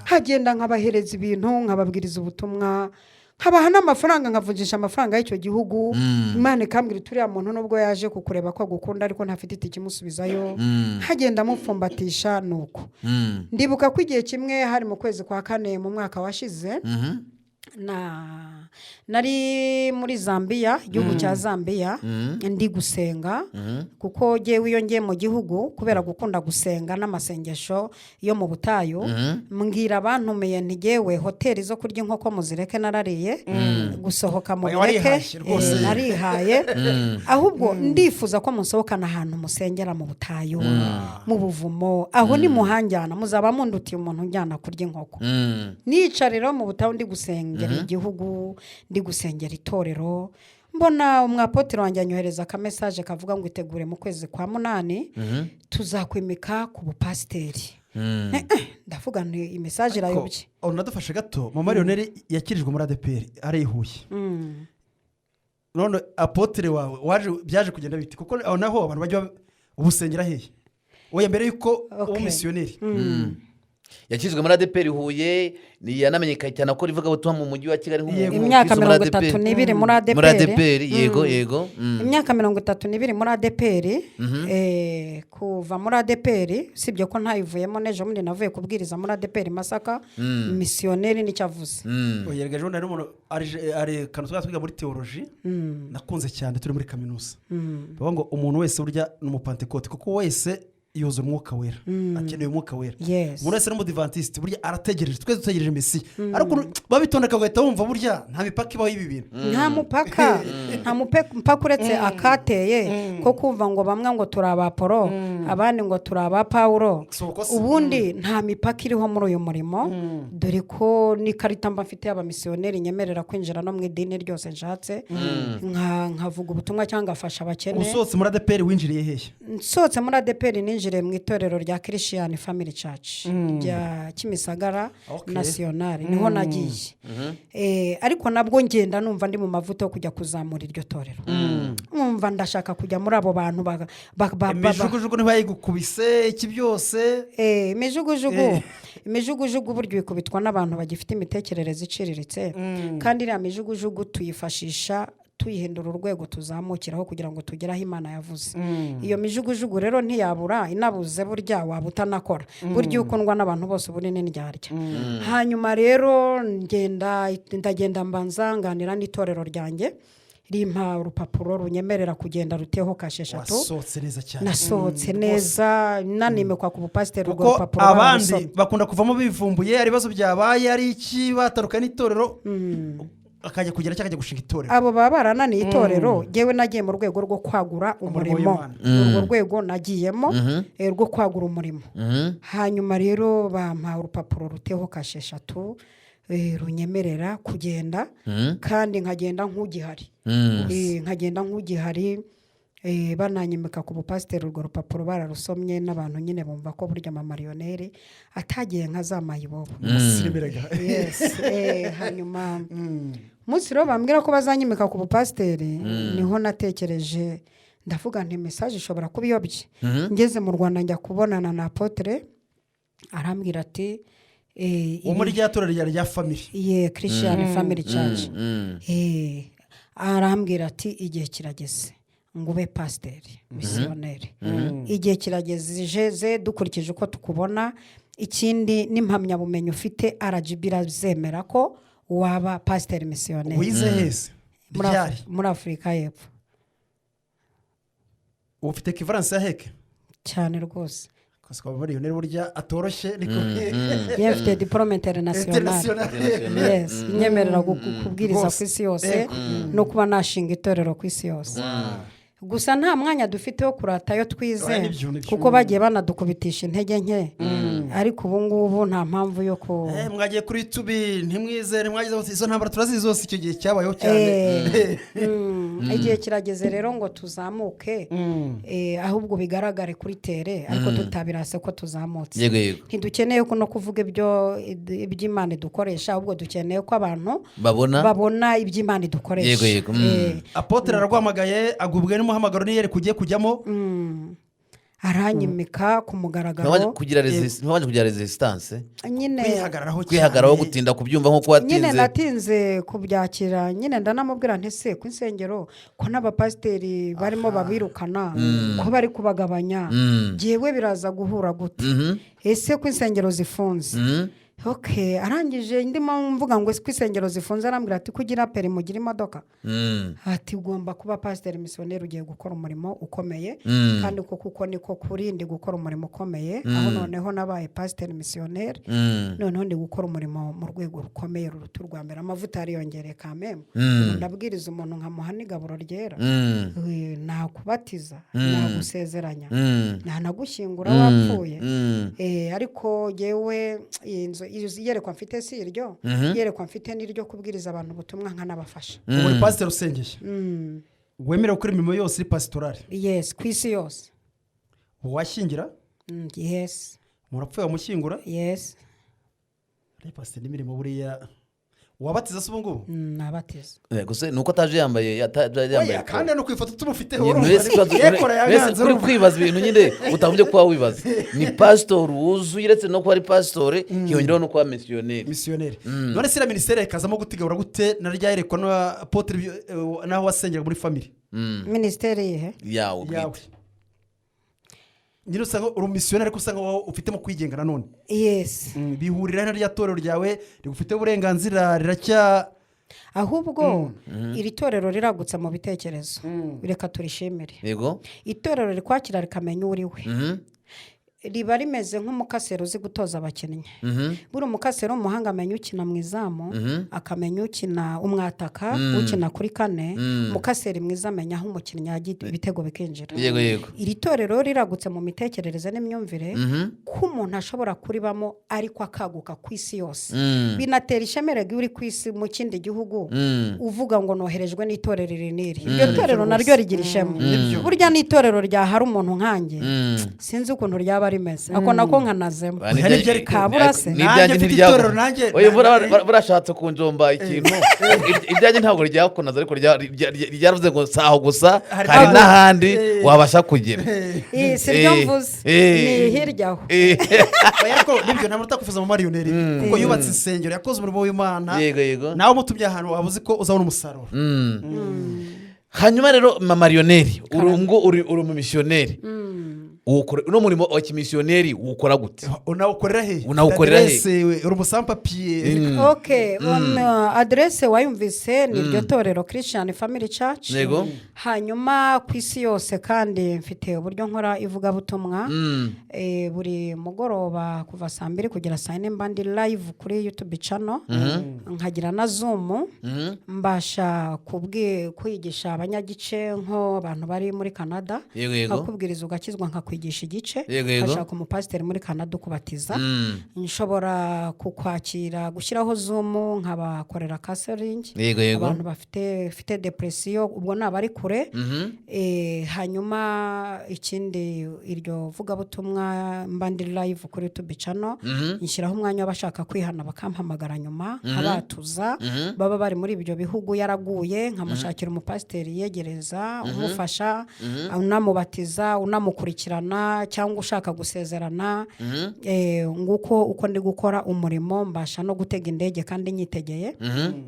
nkagenda nkabahereza ibintu, nkababwiriza ubutumwa, nkabaha n'amafaranga, nkavunjisha amafaranga y'icyo gihugu. Imana ikambwira iti: "Uriya muntu nubwo yaje kukureba ko agukunda, ariko ntafite itike imusubizayo." Nkagenda amupfumbatisha nuko. Ndibuka ko igihe kimwe, hari mu kwezi kwa kane mu mwaka washize, na nari muri Zambia, igihugu cya Zambia, ndi gusenga, kuko ngewe iyo ngiye mu gihugu, kubera gukunda gusenga n'amasengesho yo mu butayu, mbwira abantumiye nti: "Jyewe hoteli zo kurya inkoko muzireke, narariye gusohoka Oya, mubireke." Warihashye rwose. Narihaye. Ahubwo ndifuza ko musohokana ahantu musengera mu butayu, mu buvumo. Aho nimuhanjyana muzaba mundutiye umuntu unjyana kurya inkoko. Nicara rero mu butayu, ndi gusengera igihugu, ndi gusengera itorero, mbona umwapotero wanjye anyohereza akamesaje kavuga ngo: "Itegure, mu kwezi kwa munani tuzakwimika ku bupasiteri." Ndavuga nti: "Imesaje irayobye." Ko unadufashe gato, mama Lionel yakirijwe muri ADEPR ari i Huye. None apotre wawe waje, byaje kugenda bite? Kuko aho naho abantu bajya ubusengera hehe? Oya, mbere yuko uba umisiyoneri. Yakijwe muri ADEPR Huye, yanamenyekanye cyane akora ivugabutumwa mu mujyi wa Kigali nk'umuntu Imyaka ukristo muri 32 ADEPR. muri Muri ADEPR. ADEPR, yego. Imyaka 32 muri ADEPR. Kuva muri ADEPR, usibye ko ntayivuyemo, n'ejo bundi navuye kubwiriza muri ADEPR Masaka. Misiyoneri nicyo avuze. Oya, erega ejo bundi hari umuntu ari akantu twari twiga muri théologie nakunze cyane turi muri kaminuza, bavuga ngo umuntu wese burya ni umupantekote, kuko wese yuzuye Umwuka Wera, akeneye Umwuka Wera. Umuntu wese n'umudivantisiti burya arategereje, twese dutegereje Mesiya, ariko babitondeka bagahita bumva burya nta mipaka ibaho y'ibi bintu. Nta mupaka, nta mupaka, uretse akateye ko kumva ngo bamwe ngo turi aba Polo, abandi ngo turi aba Pawulo. Si uko se? Ubundi nta mipaka iriho muri uyu murimo, dore ko n'ikarita mba mfite y'abamisiyoneri nyemerera kwinjira no mu idini ryose nshatse, nkavuga ubutumwa cyangwa ngafasha abakene. Usohotse muri ADEPR winjiriye hehe? Nsohotse muri ADEPR ninjiriye mu itorero rya Christian Family Church rya Kimisagara National, niho nagiye. Ariko nabwo ngenda numva ndi mu mavuta yo kujya kuzamura iryo torero, numva ndashaka kujya muri abo bantu Imijugujugu ntibayigukubise iki byose? Imijugujugu, imijugujugu burya ikubitwa n'abantu bagifite imitekerereze iciriritse, kandi iriya mijugujugu tuyifashisha tuyihindura urwego tuzamukiraho kugira ngo tugere aho Imana yavuze. Iyo mijugujugu rero ntiyabura, inabuze burya waba utanakora. Burya iyo ukundwa n'abantu bose uba uri n'indyarya. Hanyuma rero ngenda, ndagenda, mbanza nganira n'itorero ryanjye, rimpa urupapuro runyemerera kugenda ruteho kashe eshatu. Wasohotse neza cyane. Nasohotse neza, nanimikwa ku bupasiteri, urwo Kuko rupapuro abandi bararusomye. bakunda kuvamo bivumbuye, ari ibibazo byabaye, ari iki, batandukanye n'itorero, akajya kugera cyangwa akajya gushinga itorero. Abo baba barananiye itorero. Ngewe nagiye mu rwego rwo kwagura Umurimo umurimo. w'Imana. Urwo rwego nagiyemo, rwo kwagura umurimo. Hanyuma rero bampa urupapuro ruteho kashe eshatu, runyemerera kugenda, kandi nkagenda nk'ugihari. Nkagenda nk'ugihari, bananyimika ku bupasiteri, urwo rupapuro bararusomye, n'abantu nyine bumva ko burya mama Lionel atagiye nka za mayibobo. Umusirimu. Yes. Hanyuma umunsi rero bambwira ko bazanyimika ku bupasiteri, niho natekereje, ndavuga nti: "Mesaje ishobora kuba iyobye." Ngeze mu Rwanda njya kubonana na apotre, arambwira ati Uwo muri rya torero rya Family. Ye, Christian Family Church. Arambwira ati: "Igihe kirageze ngo ube pasiteri misiyoneri. Igihe kirageze dukurikije uko tukubona. Ikindi n'impamyabumenyi ufite, RGB irazemera ko waba pasiteri misiyoneri." Wize hese? Ryari? Muri Afurika y'Epfo. Ubu ufite equivalence ya HEC? Cyane rwose. Kwa mariyoneri burya atoroshye niko. Yewe, mfite diporome internationale. International. Yes, inyemerera kubwiriza Rwose. ku isi yose no kuba nashinga itorero ku isi yose. Gusa nta mwanya dufite wo kurata ayo twize, Oya, nibyo, nibyo. kuko bagiye banadukubitisha intege nke, ariko ubu ngubu nta mpamvu yo ku Mwagiye kuri YouTube ntimwize, ntimwagize izo ntambara turazizi zose, icyo gihe cyabayeho cyane. Igihe kirageze rero ngo tuzamuke, ahubwo bigaragare kuri terrain, ariko tutabirase ko tuzamutse. yego yego Ntidukeneye ko no kuvuga ibyo iby'Imana idukoresha, ahubwo dukeneye ko abantu babona babona iby'Imana idukoresha. Yego, yego. Apôtre ararwamagaye, agubwe n'umuhamagaro n'iyereka ugiye kujyamo. Aranyimika ku mugaragaro. Ntibabanje kugira resistance? Nyine. Kwihagararaho cyane. Kwihagararaho, gutinda kubyumva nk'uko Nyine watinze. Natinze kubyakira nyine. Ndanamubwira nti: "Se ku insengero ko n'abapasiteri barimo babirukana, ko bari kubagabanya, jyewe biraza guhura gute? Ese ko insengero zifunze?" Ok, arangije ndimo mvuga ngo ese ko insengero zifunze, arambwira ati: "Kugira permis, mugira imodoka," ati: "Ugomba kuba pasiteri misiyoneri, ugiye gukora umurimo ukomeye." Kandi kuko niko kuri, ndi gukora umurimo ukomeye, aho noneho nabaye pasiteri misiyoneri. Noneho ndi gukora umurimo mu rwego rukomeye ruruta urwa mbere. Amavuta yariyongereye kameme. Ubu ndabwiriza umuntu nkamuha n'igaburo ryera. Nakubatiza, nagusezeranya, ntanagushyingura wapfuye. Ariko yewe, iyi nzu iyerekwa mfite si iryo iyerekwa mfite, ni iryo kubwiriza abantu ubutumwa nkanabafasha. Ubu uri pasiteri usengeye, wemerewe gukora imirimo yose iri pasitorale? Yes, ku isi yose. Washyingira? Yes. Murapfuye wamushyingura? Yes. Ari pasiteri n'imirimo buriya wabatiza se ubu ngubu? Nabatiza. Gusa ni uko ataje yambaye, ataje yambaye. Oya, kandi no ku ifoto tumufiteho Nyine urumva mbese yekora yaganze uri urumva. kwibaza ibintu nyine utagombye kuba wibaza. Ni pasitori wuzuye, uretse no kuba ari pasitori hiyongeraho no kuba misiyoneri. Misiyoneri. None se iriya minisiteri ikazamo gutegura gute na rya yerekwa na apôtre, n'aho wasengeraga muri Family? Minisiteri yihe? Yawe Yawe bwite. Nyine usanga uri umusiyoneri, ariko usanga wowe ufitemo kwigenga nanone. Yes. Bihurira na rya torero ryawe rigufiteho uburenganzira riracya Ahubwo iri torero riragutse mu bitekerezo, reka turishimire. Itorero rikwakira rikamenya uwo uri we, riba rimeze nk'umukaseri uzi gutoza abakinnyi. Buri umukaseri w'umuhanga amenya ukina mu izamu, akamenya ukina umwataka, ukina kuri kane. Umukaseri mwiza amenya aho umukinnyi yajya ibitego bikinjira. yego yego Iri torero riragutse mu mitekerereze n'imyumvire, ko umuntu ashobora kuribamo ariko akaguka ku isi yose. Binatera ishema erega iyo uri ku isi mu kindi gihugu uvuga ngo noherejwe n'itorero iri n'iri. Iryo torero naryo rigira ishema. Burya n'itorero ryahari umuntu nkanjye, sinzi ukuntu ryaba rimeze, ako nako nkanazemo. Ba, Oya, nibyo ariko. Kabura se. N'ibyanjye Nanjye mfite itorero, nanjye- Oya, burashatse kunjomba ikintu. Ibyanjye ntabwo ryakunaze, ariko ryaravuze ngo si aho gusa, Hari hari n'ahandi. n'ahandi wabasha kugera. Iyi si ryo mvuze, ni hirya aho. Oya, ariko nibyo, nta muntu utakwifuza mu mariyoneri, kuko yubatse insengero, yakoze umurimo w'Imana. yego yego Nawe umutumye ahantu waba uzi ko uzabona umusaruro. Hanyuma rero mama mariyoneri, uri ngo uri umumisiyoneri, uno murimo wa kimisiyoneri wukora gute? Unawukorera he? Unawukorera he? Aderese, uri umusampapiye? Ok, aderese wayumvise, ni iryo torero Christian Family Church. Hanyuma ku isi yose kandi mfite uburyo nkora ivugabutumwa. Buri mugoroba kuva saa 2 kugera saa 4 mba ndi live kuri YouTube channel, nkagira na Zoom. Mbasha kwigisha abanyagice, nk'abantu bari muri Canada, Yego, yego. nkakubwiriza ugakizwa, nkakwigisha igice, Yego, yego. nkashaka umupasiteri muri Canada ukubatiza. Nshobora kukwakira, gushyiraho Zoom, nkabakorera counseling, Yego, yego. abantu bafite depression, ubwo ni abari kure. Hanyuma ikindi, iryo vugabutumwa mba ndi live kuri YouTube channel, nshyiraho umwanya w'abashaka kwihana bakampamagara nyuma nkabatuza. Baba bari muri ibyo bihugu yaraguye, nkamushakira umupasiteri yegereza, umufasha, unamubatiza, unamukurikirana. gusezerana cyangwa ushaka gusezerana. Nguko uko ndi gukora umurimo, mbasha no gutega indege kandi nyitegeye,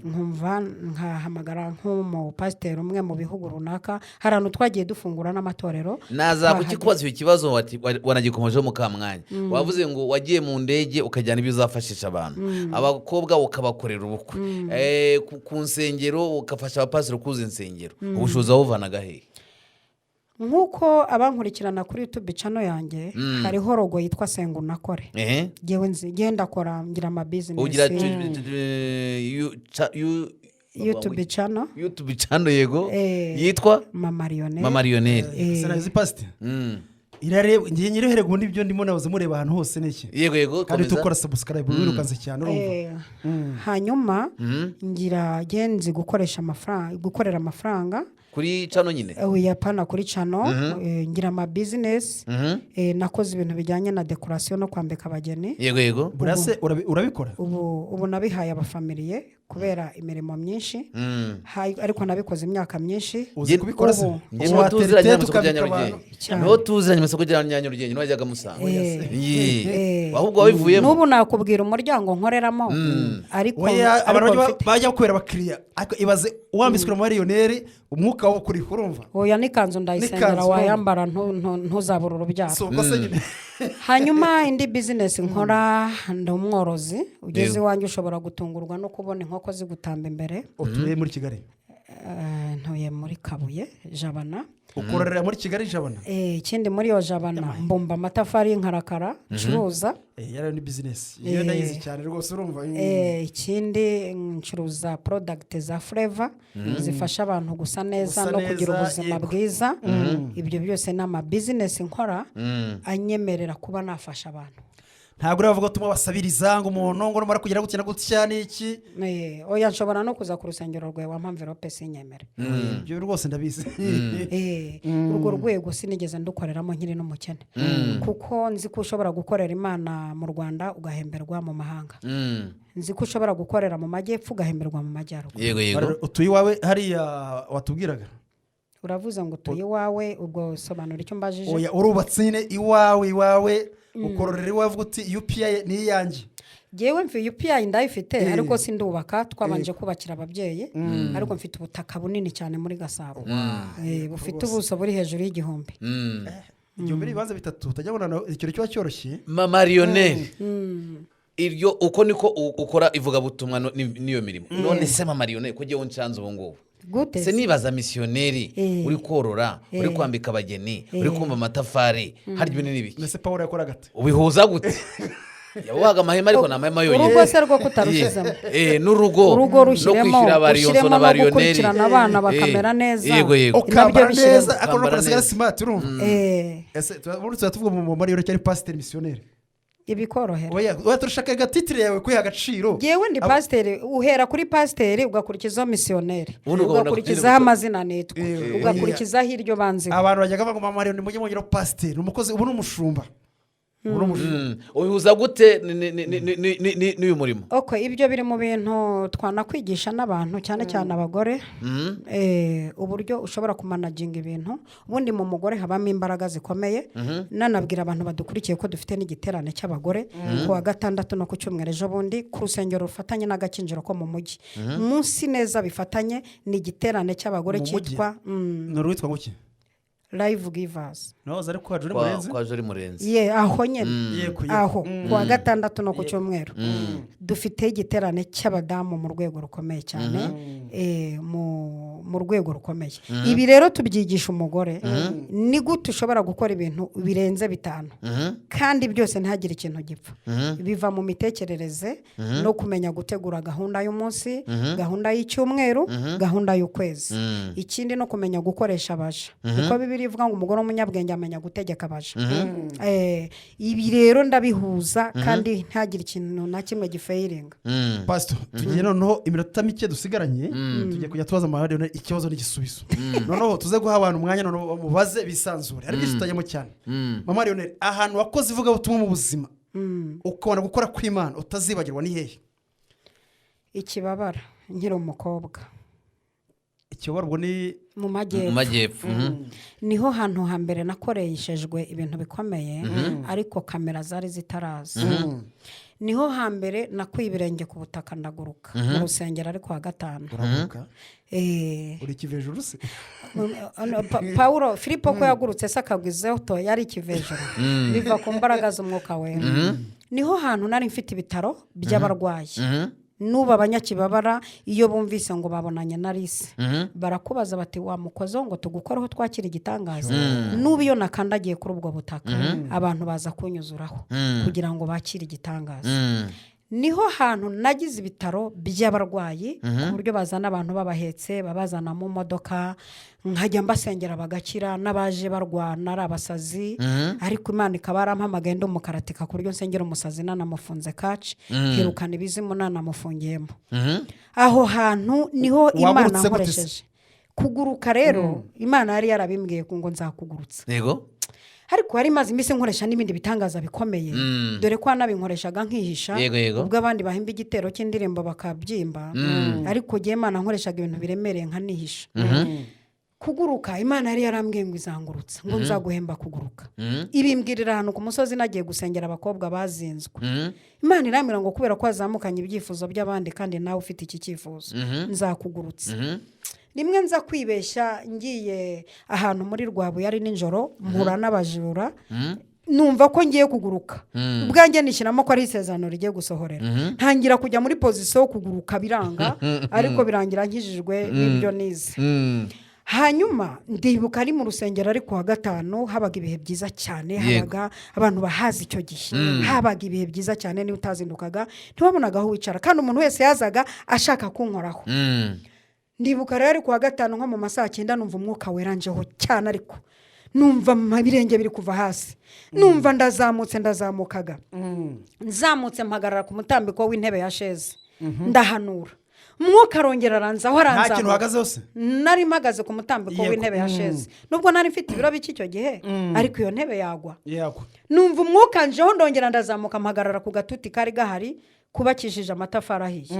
nkumva nkahamagara nk'umupasiteri umwe mu bihugu runaka. Hari ahantu twagiye dufungura n'amatorero. Naza Twahagera. Kukikubaza icyo kibazo wanagikomejeho mukamwanya. Wavuze ngo wagiye mu ndege ukajyana ibyo uzafashisha abantu, abakobwa ukabakorera ubukwe, ku nsengero ugafasha abapasiteri kuzuza insengero. Ubushobozi wabuvanaga hehe? Nk'uko abankurikirana kuri YouTube channel yanjye, hariho logo yitwa Senga Unakore. Ngewe nzi ngenda akora, ngira amabizinesi. Ugira YouTube channel. YouTube channel, yego. Yitwa? Mama Lionel. Mama Lionel. Sinazi pasite irareba ngiye nyireherega ubundi ibyo ndimo nabuze mureba ahantu hose ni iki? Yego. Kandi Komeza. tukora subscribe wirukanse cyane, urumva. Hanyuma ngira genzi gukoresha amafaranga, gukorera amafaranga. Kuri channel nyine? Oya, pana kuri channel. Ngira amabizinesi. Nakoze ibintu bijyanye na dekorasiyo no kwambika abageni. Yego. Buriya se urabikora? Ubu nabihaye abafamiliye kubera imirimo myinshi. Ariko nabikoze imyaka myinshi. Uzi kubikora se? Ubu. Njye niho tuziranye mu isoko rya Ukambika Nyarugenge. abantu. Cyane. Niho tuziranye mu isoko rya Nyarugenge, niho wajyaga musanga. Yee. Ahubwo wabivuyemo. N'ubu nakubwira umuryango nkoreramo, ariko Oya, abantu ariko bajya mfite bajya kubera abakiriya, ariko ibaze wambitswe na mariyoneri, umwuka wo kuriha, urumva. Oya, n'ikanzu ndayisengera. N'ikanzu, Wayambara ntuzabura urubyaro. Si ubwo se nyine. Hanyuma indi bizinesi nkora, ndi umworozi. Ugeze iwanjye ushobora gutungurwa no kubona inkoko zigutamba imbere. Utuye muri Kigali? Ntuye muri Kabuye, Jabana. Ukorera muri Kigali, Jabana? Ikindi muri iyo Jabana mbumba amatafari y'inkarakara ncuruza. Yari ni bizinesi iyo ndayizi cyane rwose, urumva. Ikindi ncuruza produits za Forever zifasha abantu gusa neza Gusa no kugira neza, ubuzima bwiza. Ibyo byose ni amabizinesi nkora anyemerera kuba nafasha abantu. Ntabwo uravuga ko basabiriza ngo umuntu ngo numara kugira gutya na gutya n'iki? Oya, nshobora no kuza ku rusengero rwawe wampa enveloppe sinyemere. Ibyo rwose ndabizi. Urwo rwego sinigeze ndukoreramo nkiri n'umukene, kuko nzi ko ushobora gukorera Imana mu Rwanda ugahemberwa mu mahanga. Nzi ko ushobora gukorera mu majyepfo ugahemberwa mu majyaruguru. Yego. Utuye iwawe hariya watubwiraga? Uravuze ngo utuye iwawe, ubwo sobanura icyo mbajije. Oya, urubatse nyine iwawe, iwawe ukororera iwawe, uvuga uti UPI ni iyanjye. Ngewe mfi UPI ndayifite, ariko sindubaka. Twabanje kubakira ababyeyi, ariko mfite ubutaka bunini cyane muri Gasabo, bufite ubuso buri hejuru y'1000. 1000 n'ibibanza bitatu, utajya ubona ikintu kiba cyoroshye. Mama Lionel, iryo uko niko ukora ivugabutumwa n'iyo mirimo. None se Mama Lionel, ko ugiye uncanze ubu ngubu? Gute? Se nibaza misiyoneri uri korora, uri kwambika abageni, uri kumva amatafari, harya ibintu ni ibiki? Mbese Paul yakoraga ate? Ubihuza gute? Yabuhaga amahema, ariko ni amahema yonyine. Urugo se rwo kutarushizemo? N'urugo Urugo no rushyiremo kwishyura ba Liyonso ushyiremo na ba no Lionel. gukurikirana abana bakamera neza. Yego. Nabyo Ukambara bishyiremo. neza, ariko Ukambara nuko neza. smart, urumva. Ese ubundi tuba tuvuga mu mariyoneri cyangwa pasiteri misiyoneri? Ibikorohera. Oya oya, turashaka agatitire yawe kwiha agaciro. Ngewe ndi pasiteri. Uhera kuri pasiteri, ugakurikizaho misiyoneri, Ubundi ukabona ugakurikizaho amazina nitwa, ugakurikizaho iryo banziho. Abantu bajyaga bavuga ngo mama Lionel, mujye mwongeraho pasiteri, ni umukozi, ubu ni umushumba, ubu ni umushumba. Ubihuza gute n'uyu murimo? Ok, ibyo biri mu bintu twanakwigisha n'abantu, cyane cyane abagore, uburyo ushobora kumanaginga ibintu. Ubundi mu mugore habamo imbaraga zikomeye. Nanabwira abantu badukurikiye ko dufite n'igiterane cy'abagore ku wa gatandatu no ku cyumweru ejo bundi, ku rusengero rufatanye n'agakinjiro ko mu mujyi, munsi neza bifatanye. Ni igiterane cy'abagore Mu mujyi? cyitwa Ni urwitwa nguki? Live Givers. Nahoze ari kwa Juri Kwa Murenzi. kwa Jori Murenzi. Ye, aho nyine. Yego. Aho ku wa gatandatu no ku cyumweru dufite igiterane cy'abadamu mu rwego rukomeye cyane, mu rwego rukomeye. Ibi rero tubyigisha umugore: ni gute ushobora gukora ibintu birenze bitanu kandi byose ntihagire ikintu gipfa? Biva mu mitekerereze no kumenya gutegura gahunda y'umunsi, gahunda y'icyumweru, gahunda y'ukwezi. Ikindi no kumenya gukoresha abaja, kuko Bibiliya ivuga ngo umugore w'umunyabwenge amenya gutegeka abaja. Ibi rero ndabihuza kandi ntihagire ikintu na kimwe gifailinga. Pasito, tugiye noneho iminota mike dusigaranye, tugiye kujya tubaza amaradiyo ikibazo n'igisubizo, noneho tuze guha abantu umwanya, noneho bamubaze bisanzure. Hari byinshi tutajyamo cyane. Mama Lionel, ahantu wakoze ivugabutumwa mu buzima ukabona gukora kw'Imana utazibagirwa ni hehe? Ikibabara, nkiri umukobwa. Ikibabara ubwo ni Mu Mu majyepfo. majyepfo. Niho hantu hambere nakoreshejwe ibintu bikomeye, ariko kamera zari zitaraza. Niho hambere nakuye ibirenge ku butaka, ndaguruka mu rusengero, ariko wa gatanu. Uraguruka? Eh. Uri ikivejuru se? Pawulo Filipo ko yagurutse se akagwizeho, yari ikivejuru, biva ku mbaraga z'Umwuka Wera. Niho hantu nari mfite ibitaro by'abarwayi. N'ubu Abanyakibabara iyo bumvise ngo babonanye na Lise, barakubaza bati: "Wamukozeho ngo tugukoreho, twakira igitangaza?" N'ubu iyo nakandagiye kuri ubwo butaka, abantu baza kunyuzuraho kugira ngo bakire igitangaza. Niho hantu nagize ibitaro by'abarwayi, ku buryo bazana abantu babahetse, babazana mu modoka, nkajya mbasengera bagakira, n'abaje barwana ari abasazi. Ariko Imana ikaba yarampamagaye ndi umukaratika, ku buryo nsengera umusazi nanamufunze kaci, nkirukana ibizimu nanamufungiyemo. Aho hantu niho Imana Wagurutse gute se? nkoresheje kuguruka. Rero Imana yari yarabimbwiye ngo nzakugurutsa, ariko yari imaze iminsi nkoresha n'ibindi bitangaza bikomeye, dore ko wanabinkoreshaga nkihisha. Yego, yego. Ubwo abandi bahimba igitero cy'indirimbo bakabyimba, ariko jyewe Imana nkoreshaga ibintu biremereye nkanihisha. Kuguruka, Imana yari yarambwiye ngo izangurutsa, ngo nzaguhemba kuguruka. Ibimbwirira ahantu ku musozi nagiye gusengera abakobwa bazinzwe. Imana irambwira ngo kubera ko wazamukanye ibyifuzo by'abandi kandi nawe ufite iki cyifuzo, nzakugurutsa. Rimwe nza kwibeshya ngiye ahantu muri Rwabuye, ari nijoro, mpura n'abajura, numva ko ngiye kuguruka. Ubwanjye nishyiramo ko ari isezerano rigiye gusohorera, ntangira kujya muri position yo kuguruka, biranga, ariko birangira nkijijwe n'ibyo nize. Hanyuma ndibuka ari mu rusengero, ariko wa gatanu habaga ibihe byiza cyane. Habaga abantu bahazi icyo gihe, habaga ibihe byiza cyane. Niba utazindukaga ntiwabonaga aho wicara, kandi umuntu wese yazaga ashaka kunkoraho. Ndibuka rero ari ku wa gatanu nko mu ma saa 9, numva Umwuka Wera njeho cyane, ariko numva ibirenge biri kuva hasi, numva ndazamutse. Ndazamukaga, nzamutse mpagarara ku mutambiko w'intebe ya chaise, ndahanura, Umwuka arongera aranzaho. Nta kintu Aranzamuka. uhagaze hose? Nari mpagaze ku mutambiko w'intebe ya chaise. Nubwo nari mfite ibiro bike icyo gihe, ariko iyo ntebe yagwa. Numva Umwuka njeho, ndongera ndazamuka, mpagarara ku gatuti kari gahari kubakishije amatafari ahiye.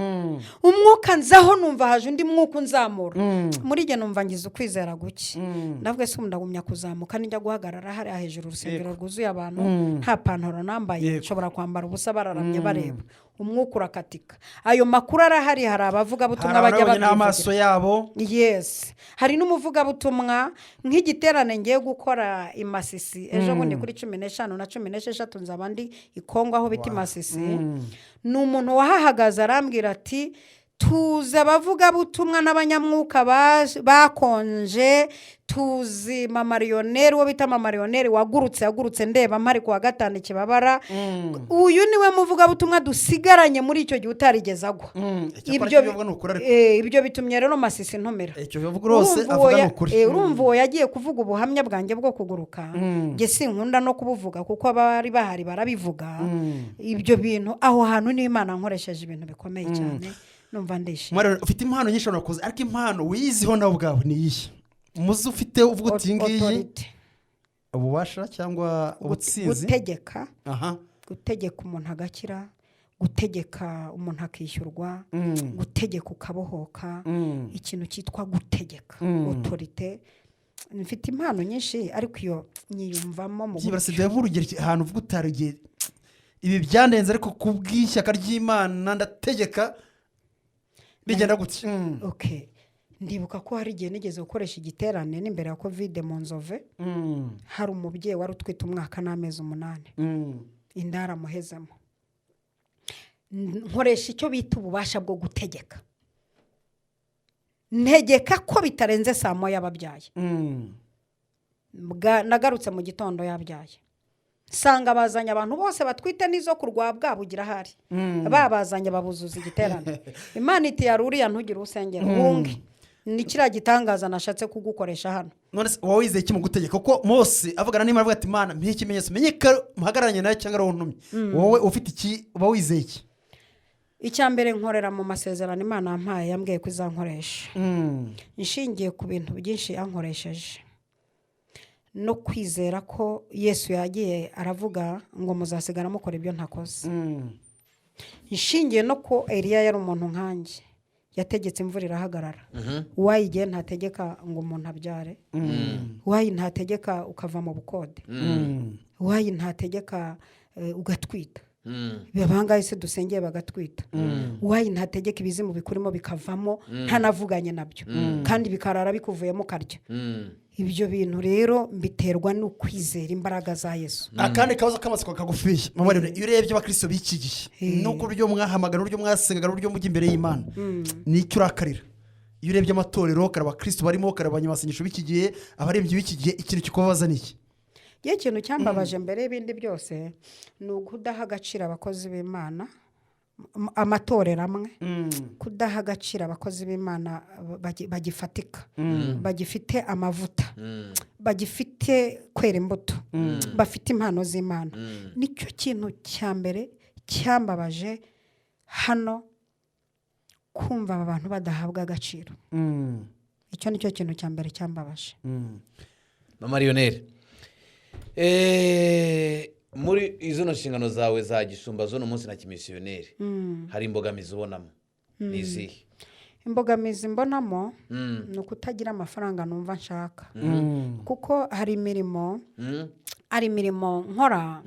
Umwuka nzaho, numva haje undi mwuka unzamura. Muri jye numva ngize ukwizera guke. Ndavuga: "Ese ubu ndagumya kuzamuka, nijya guhagarara hariya hejuru, urusengero rwuzuye abantu, nta pantaro nambaye, nshobora kwambara ubusa, bararamye bareba?" Umwuka urakatika. Ayo makuru arahari, hari abavugabutumwa Hari bajya ababonye n'amaso babyivugira. yabo. Yes, hari n'umuvugabutumwa, nk'igiterane ngiye gukora i Masisi ejo bundi kuri 15 na 16, nzaba ndi i Kongo aho bita i Masisi. Ni umuntu wahahagaze arambwira ati: "Tuzi abavugabutumwa n'abanyamwuka bakonje, tuzi Mamariyoneri, uwo bita Mamariyoneri wagurutse, yagurutse ndeba mpari ku wa gatanu Ikibabara. Uyu niwe muvugabutumwa dusigaranye muri icyo gihe utarigeze agwa." Icyakora Ibyo icyo bivuga ni ukuri ariko. Ibyo bitumye rero Masisi ntumira. Icyo bivuga rwose Urumva uwo avuga ni ukuri. Urumva uwo yagiye kuvuga ubuhamya bwanjye bwo kuguruka. Njye sinkunda no kubuvuga kuko abari bahari barabivuga. Ibyo bintu, aho hantu niho Imana nkoresheje ibintu bikomeye cyane, numva ndishimye. Mwari, ufite impano nyinshi wakoze, ariko impano wiyiziho nawe ubwawe ni iyihe muzi ufite, uvuga uti: "Iyi ngiyi"? Autorité. Ububasha cyangwa ubutsinzi? Gutegeka. Gutegeka umuntu agakira, gutegeka umuntu akishyurwa, gutegeka ukabohoka. Ikintu cyitwa gutegeka, autorité. Mfite impano nyinshi, ariko iyo nyiyumvamo mu Byibura buryo se duhe nk'urugero, ahantu uvuga utarigiye ibi byandenze, ariko ku bw'ishyaka ry'Imana ndategeka bigenda gutya. Okay, ndibuka ko hari igihe nigeze gukoresha igiterane n'imbere ya COVID mu Nzove. Hari umubyeyi wari utwite umwaka n'amezi 8, inda yaramuhezemo. Nkoresha icyo bita ububasha bwo gutegeka, ntegeka ko bitarenze saa 1 ababyaye. Nagarutse mu gitondo yabyaye, nsanga bazanye abantu bose batwite n'izo kurwa bwabugira ahari, babazanye babuzuza igiterane. Imana iti: "Yari uriya, ntugire usengera, wunge ni kiriya gitangaza nashatse kugukoresha hano." None se wowe wizeye iki mu gutegeka? Kuko Mose avugana n'Imana avuga ati: "Imana, mpihe ikimenyetso menye ko mpagararanye nawe cyangwa ari wowe untumye." Wowe ufite iki? Uba wizeye iki? Icya mbere, nkorera mu masezerano Imana yampaye, yambwiye ko izankoresha. Nshingiye ku bintu byinshi yankoresheje no kwizera ko Yesu yagiye aravuga ngo muzasigara mukora ibyo ntakoze, nshingiye no ko Eliya yari umuntu nkanjye. Yategetse imvura irahagarara. Why igihe ntategeka ngo umuntu abyare? Why ntategeka ukava mu bukode? Why ntategeka ugatwita? Bangahe se dusengeye bagatwita? Why ntategeka ibizimu bikurimo bikavamo ntanavuganye nabyo, kandi bikarara bikuvuyemo ukarya? Ibyo bintu rero mbiterwa no kwizera imbaraga za Yesu. Akandi kabazo k'amatsiko kagufiya, mama rero, iyo urebye abakristo b'iki gihe, nuko uburyo mwahamagara, uburyo mwasengaga, uburyo mujya imbere y'Imana, ni icyo urakarira iyo urebye amatorero, ukareba abakristo barimo, ukareba abanyamasengesho b'iki gihe, abaririmbyi b'iki gihe, ikintu kikubabaza ni iki? Iyo ikintu cyambabaje mbere y'ibindi byose ni ukudaha agaciro abakozi b'Imana, amatorero amwe, kudaha agaciro abakozi b'Imana bagifatika, bagifite amavuta, bagifite kwera imbuto, bafite impano z'Imana. Nicyo kintu cya mbere cyambabaje hano, kumva aba bantu badahabwa agaciro. Icyo nicyo kintu cya mbere cyambabaje. Mama Lionel, muri izo nshingano zawe za gishumba z'uno munsi na kimisiyoneri, hari imbogamizi ubonamo, ni izihe? Imbogamizi mbonamo ni ukutagira amafaranga numva nshaka, kuko hari imirimo nkora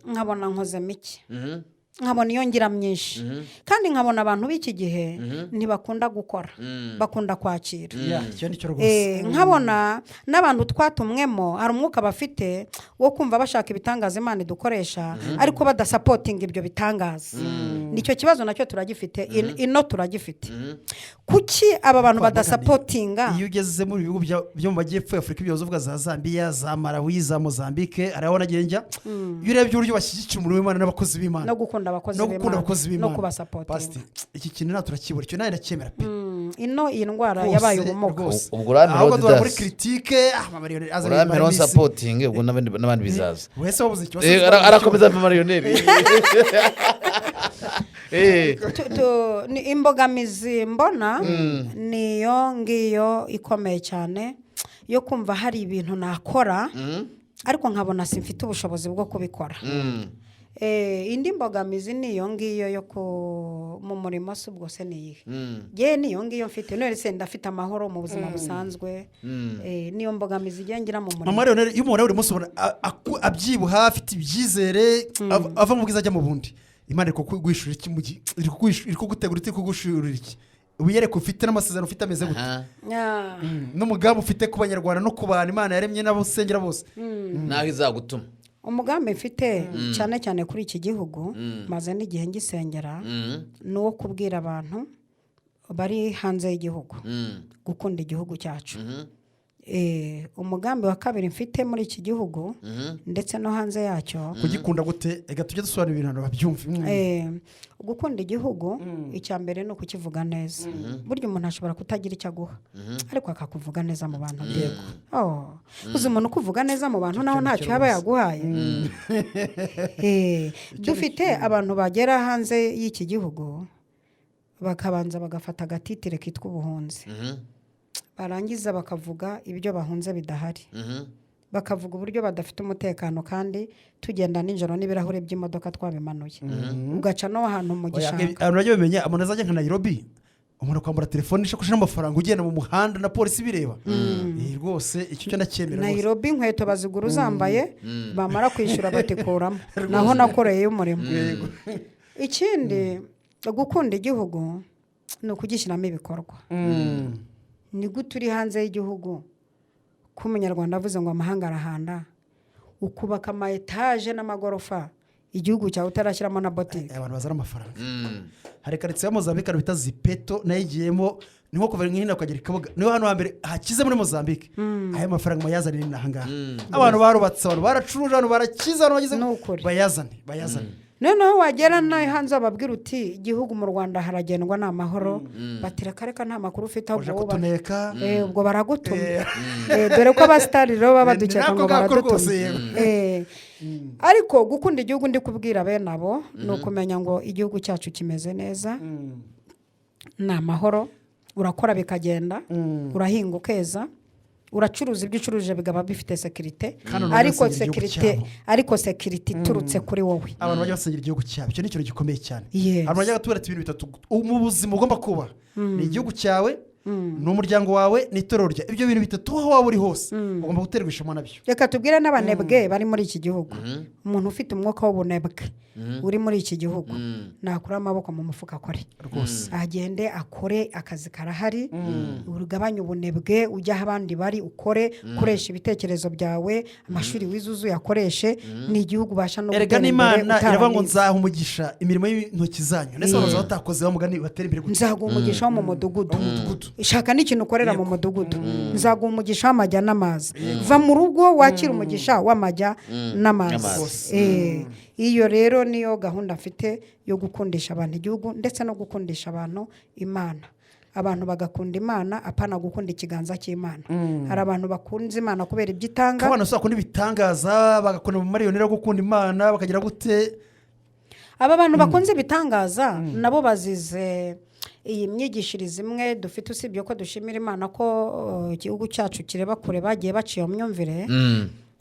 nkabona nkoze mike, nkabona iyo ngira myinshi, kandi nkabona abantu b'iki gihe ntibakunda gukora, bakunda kwakira. Yeah, icyo ni cyo rwose. Nkabona n'abantu twatumwemo hari umwuka bafite wo kumva bashaka ibitangaza Imana idukoresha, ariko badasupportinga ibyo bitangaza. Nicyo kibazo nacyo turagifite, ino turagifite. Kuki aba bantu badasupportinga? Iyo ugeze mu bihugu byo mu majyepfo ya Afurika, ibyo uvuga za Zambia, za Malawi, za Mozambique, hari aho nagiye njya, iyo urebye uburyo bashyigikira umurimo w'Imana n'abakozi b'Imana no gukunda abakozi no gukunda b'Imana, abakozi b'Imana, no kubasupportinga. Pastor, iki kintu ntabwo turakibura, icyo nawe ndacyemera pe. Ino iyi ndwara Rwose, yabaye ubumuga. rwose. Ubwo urampeho Ahubwo duhora muri Didas. critique, mama Lionel azana Urampeho iminsi. supporting, ubwo n'abandi bizaza. Wese wabuze ikibazo. Arakomeza mama Lionel. Ni imbogamizi mbona niyo ngiyo ikomeye cyane, yo kumva hari ibintu nakora ariko nkabona simfite ubushobozi bwo kubikora. Indi mbogamizi ni iyo ngiyo yo ku mu murimo. Si ubwo se ni iyihe? Yewe, niyo ngiyo mfite. None se ndafite amahoro mu buzima busanzwe. Niyo mbogamizi igiye ngira mu murimo. Mama Lionel, iyo umuntu buri munsi ubona abyibuha, afite ibyizere, ava mu bwiza ajya mu bundi, Imana iri kuguhishurira iki iri kugutegura iti kugushurira iki? Wiyereke ufite n'amasezerano ufite ameze gute? Aha. N'umugambi ufite ku Banyarwanda no ku bantu Imana yaremye n'abo usengera bose. Naho izagutuma. Umugambi mfite cyane cyane kuri iki gihugu, maze n'igihe ngisengera, ni uwo kubwira abantu bari hanze y'igihugu gukunda igihugu cyacu. Umugambi wa kabiri mfite muri iki gihugu ndetse no hanze yacyo. Kugikunda gute? Reka tujye dusobanura ibintu abantu babyumve. Gukunda igihugu, icya mbere ni ukukivuga neza. Burya umuntu ashobora kutagira icyo aguha ariko akakuvuga neza mu bantu. Oh, uzi umuntu ukuvuga neza mu bantu naho ntacyo yaba yaguhaye? Dufite abantu bagera hanze y'iki gihugu bakabanza bagafata agatitre kitwa ubuhunzi, barangiza bakavuga ibyo bahunze bidahari, bakavuga uburyo badafite umutekano, kandi tugenda nijoro n'ibirahure by'imodoka twabimanuye, ugaca no ahantu mu Oya, gishanga. Abantu bajya bamenya, umuntu azajya nka Nairobi, umuntu akwambura telefone n'ishakoshi n'amafaranga, ugenda mu muhanda na polisi bireba. Rwose icyo cyo ndacyemera rwose. Nairobi inkweto bazigura uzambaye, bamara kwishyura batikuramo. Naho nakoreye umurimo. Ikindi, gukunda igihugu ni ukugishyiramo ibikorwa. Ni gute uri hanze y'igihugu, ko Umunyarwanda avuze ngo amahanga arahanda, ukubaka ama étage n'amagorofa, igihugu cyawe utarashyiramo na botike? Abantu bazana amafaranga. Hari karitsiye ya Mozambique bita Zipeto, nayo igiyemo, ni nko kuva nk'ino ukagera i Kabuga, niho hano hambere hakize muri Mozambique. Aya mafaranga bayazane ni ahangaha, abantu barubatse, abantu baracuruje, abantu barakize, abantu bageze Ni ukuri. Bayazane, bayazane. Noneho wagera nawe hanze wababwira uti igihugu mu Rwanda haragendwa, ni amahoro, bati reka reka, nta makuru ufite Uje ahubwo wowe kutuneka. Ubwo baragutuma. Dore ko abasitari rero baba Ni badukeka nako ngo ngako rwose, baradutuma. yego. Ariko gukunda igihugu ndi kubwira bene abo ni ukumenya ngo igihugu cyacu kimeze neza, ni amahoro, urakora bikagenda, urahinga ukeza. Uracuruza, ibyo ucuruje bikaba bifite sécurité. Kandi abantu Ariko basengera igihugu sécurité, cyabo. ariko sécurité iturutse kuri wowe. Abantu bajya basengera igihugu cyabo, icyo ni ikintu gikomeye cyane. Abantu bajya batubwira ati ibintu bitatu mu buzima ugomba kuba ni igihugu cyawe, ni umuryango wawe, ni itorero ryawe. Ibyo bintu bitatu, aho waba uri hose, ugomba guterwa ishema nabyo. Reka tubwire n'abanebwe bari muri iki gihugu. Umuntu ufite umwuka w'ubunebwe uri muri iki gihugu nakura amaboko mu mufuka akore. Agende akore, akazi karahari. Ugabanye ubunebwe, ujye aho abandi bari ukore, koresha ibitekerezo byawe, amashuri wize uyakoreshe. Ni igihugu ubasha no Erega gutera imbere n'Imana iravuga ngo utaranize. nzaha umugisha imirimo y'intoki zanyu. Ndetse abantu batakoze bamugani batera imbere gute? Nzaguha umugisha wo mu mudugudu. Wo mu mudugudu. Shaka n'ikintu ukorera mu mudugudu. Nzaguha umugisha w'amajya n'amazi. Va mu rugo wakira umugisha w'amajya n'amazi. N'amazi. Iyo rero niyo gahunda mfite yo gukundisha abantu igihugu, ndetse no gukundisha abantu Imana. Abantu bagakunda Imana, apana gukunda ikiganza cy'Imana. Hari abantu bakunze Imana kubera ibyo itanga. Abana bashobora kubona ibitangaza, bagakunda mu mariyoni yo gukunda Imana, bakagira gute? Aba bantu bakunze ibitangaza nabo bazize iyi myigishirize imwe dufite. Usibye ko dushimira Imana ko igihugu cyacu kireba kure, bagiye baciye iyo myumvire.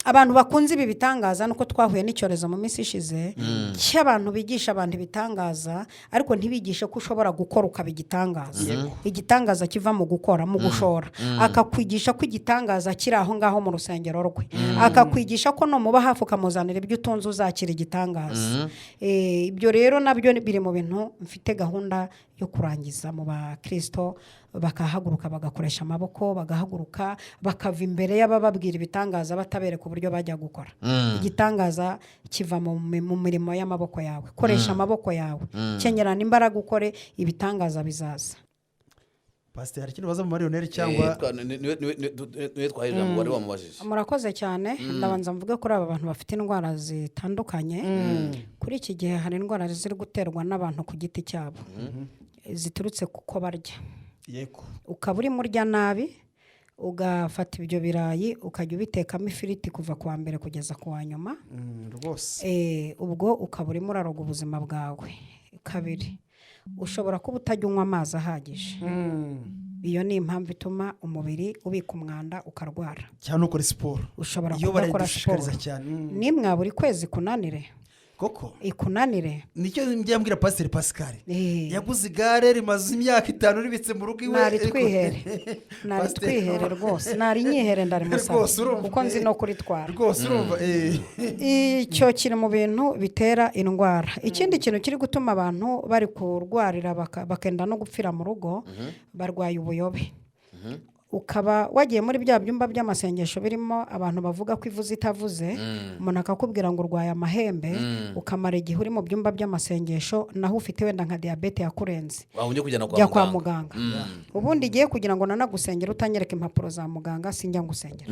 Abantu bakunze ibi bitangaza, nuko twahuye n'icyorezo mu minsi ishize cy'abantu bigisha abantu ibitangaza, ariko ntibigishe ko ushobora gukora ukaba igitangaza. Igitangaza kiva mu gukora, mu gushora. Akakwigisha ko igitangaza kiri aho ngaho mu rusengero rwe, akakwigisha ko numuba hafi ukamuzanira ibyo utunze uzakira igitangaza. Ibyo rero nabyo biri mu bintu mfite gahunda yo kurangiza mu bakirisito, bakahaguruka bagakoresha amaboko, bagahaguruka bakava imbere y'abababwira ibitangaza batabereka uburyo bajya gukora. Igitangaza kiva mu mirimo y'amaboko yawe. Koresha amaboko yawe, kenyerana imbaraga ukore, ibitangaza bizaza. Pasiteri, hari ikintu baza mu mariyoneri cyangwa? Niwe twahaye ijambo, wari wamubajije. Murakoze cyane. Ndabanza mvuge kuri aba bantu bafite indwara zitandukanye. Kuri iki gihe hari indwara ziri guterwa n'abantu ku giti cyabo, ziturutse kuko barya. Ukaba urimo urya nabi, ugafata ibyo birayi ukajya ubitekamo ifiriti kuva ku wa mbere kugeza ku wa nyuma. Ubwo ukaba urimo uraroga ubuzima bwawe. Kabiri, ushobora kuba utajya unywa amazi ahagije. Iyo ni impamvu ituma umubiri ubika umwanda ukarwara. Cyane ukora siporo. Ushobora Iyo kudakora barayidushishikariza siporo. cyane. Nimwa buri kwezi kunanire. Koko. Ikunanire. Nicyo njya mbwira Pasiteri Pascal. Yaguze igare rimaze imyaka 5 ribitse mu rugo iwe. Nari twihere, nari twihere rwose, nari nyihere ndarimusaba. Rwose urumva. Kuko nzi no kuritwara. Rwose urumva. Icyo kiri mu bintu bitera indwara. Ikindi kintu kiri gutuma abantu bari kurwarira bakenda no gupfira mu rugo, barwaye ubuyobe. Ukaba wagiye muri bya byumba by'amasengesho birimo abantu bavuga ko ivuze itavuze, umuntu akakubwira ngo urwaye amahembe, ukamara igihe uri mu byumba by'amasengesho, naho ufite wenda nka diyabete yakurenze. Wagombye kujyana kwa Jya kwa muganga. muganga. Ubundi igiye kugira ngo nanagusengere, utanyereka impapuro za muganga sinjya ngusengera.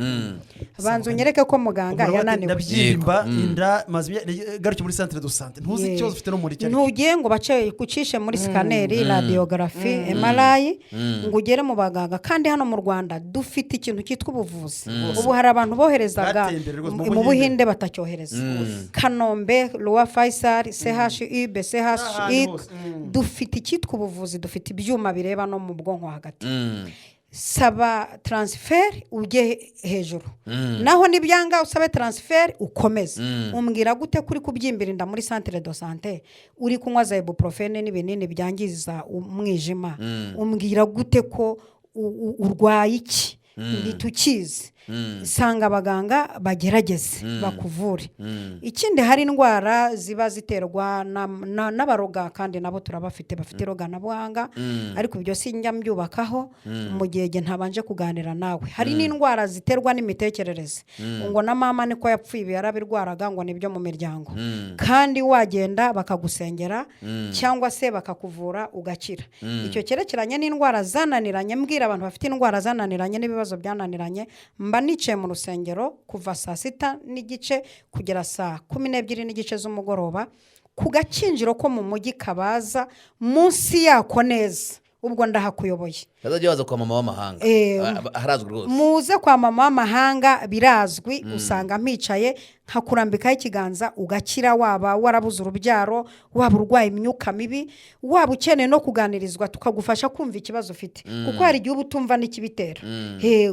Banza unyereke ko muganga Umuntu yananiwe. Ndabyimba inda maze garuke muri centre de santé, ntuzi ikibazo ufite no muri icyo aricyo. Ntugiye ngo bace ucishe muri scanner, radiographie, MRI, ngo ugere mu baganga. Kandi hano mu Rwanda dufite ikintu cyitwa ubuvuzi. Ubu hari abantu boherezaga Bwateye imbere rwose, mu mu Buhinde. Buhinde batacyohereza. Kanombe, Roi Faisal, CHUB, CHU. N'ahandi hose. Dufite icyitwa ubuvuzi, dufite ibyuma bireba no mu bwonko hagati. Saba transfert ujye hejuru, naho nibyanga usabe transfert ukomeze. Umbwira gute kuri kubyimbira inda muri centre de santé, uri kunywa za ibuprofène n'ibinini byangiza umwijima? Umbwira gute ko urwaye iki ntitukizi? Sanga abaganga bagerageze bakuvure. Ikindi, hari indwara ziba ziterwa n'abaroga, kandi nabo turabafite, bafite iroganabuhanga, ariko ibyo sinjya mbyubakaho mu gihe jye ntabanje kuganira nawe. Hari n'indwara ziterwa n'imitekerereze, ngo na mama niko yapfuye, ibi yarabirwaraga, ngo nibyo mu miryango, kandi wagenda bakagusengera cyangwa se bakakuvura ugakira. Icyo cyerekeranye n'indwara zananiranye, mbwira abantu bafite indwara zananiranye n'ibibazo byananiranye, mba nicaye mu rusengero kuva saa 6:30 kugera saa 12:30 z'umugoroba, ku gakinjiro ko mu mujyi kabaza, munsi yako neza. Ubwo ndahakuyoboye. Bazajya baza kwa mama w'amahanga. Harazwi rwose. Muze kwa mama w'amahanga, birazwi. Usanga mpicaye, nkakurambikaho ikiganza ugakira. Waba warabuze urubyaro, waba urwaye imyuka mibi, waba ukeneye no kuganirizwa tukagufasha kumva ikibazo ufite, kuko hari igihe uba utumva n'ikibitera.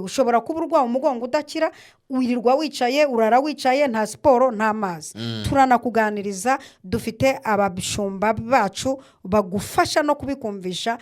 Ushobora kuba urwaye umugongo udakira, wirirwa wicaye, urara wicaye, nta siporo, nta mazi. Turanakuganiriza, dufite abashumba bacu bagufasha no kubikumvisha,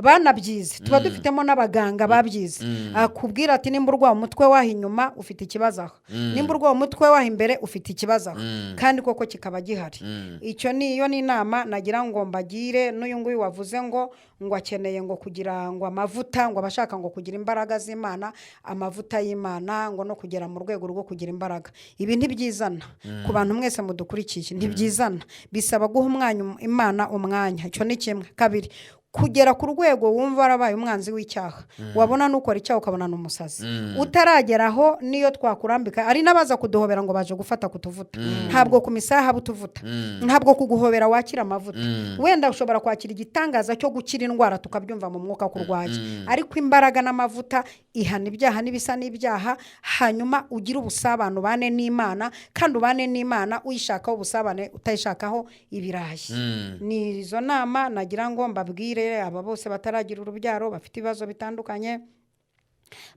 banabyize. Tuba dufitemo n'abaganga babyize, akubwira ati: "Nimba urwaye umutwe waho inyuma, ufite ikibazo aho. Nimba urwaye umutwe waho imbere, ufite ikibazo aho." Kandi koko kikaba gihari. Icyo ni iyo ni inama nagira ngo mbagire. N'uyu nguyu wavuze ngo akeneye ngo kugira ngo amavuta, ngo abashaka ngo kugira imbaraga z'Imana, amavuta y'Imana, ngo no kugera mu rwego rwo kugira imbaraga, ibi ntibyizana. Ku bantu mwese mudukurikiye, ntibyizana, bisaba guha umwanya Imana umwanya. Icyo ni kimwe. Kabiri, kugera ku rwego wumva warabaye umwanzi w'icyaha, wabona n'ukora icyaha ukabona ni umusazi. Utarageraho, niyo twakurambika, ari n'abaza kuduhobera ngo baje gufata kutuvuta. Ntabwo ku misaya haba utuvuta, ntabwo kuguhobera wakira amavuta. Wenda ushobora kwakira igitangaza cyo gukira indwara, tukabyumva mu mwuka ko urwaye, ariko imbaraga n'amavuta ihana ibyaha n'ibisa n'ibyaha. Hanyuma ugire ubusabane, ubane n'Imana, kandi ubane n'Imana uyishakaho ubusabane, utayishakaho ibirayi. Ni izo nama nagira ngo mbabwire aba bose bataragira urubyaro, bafite ibibazo bitandukanye,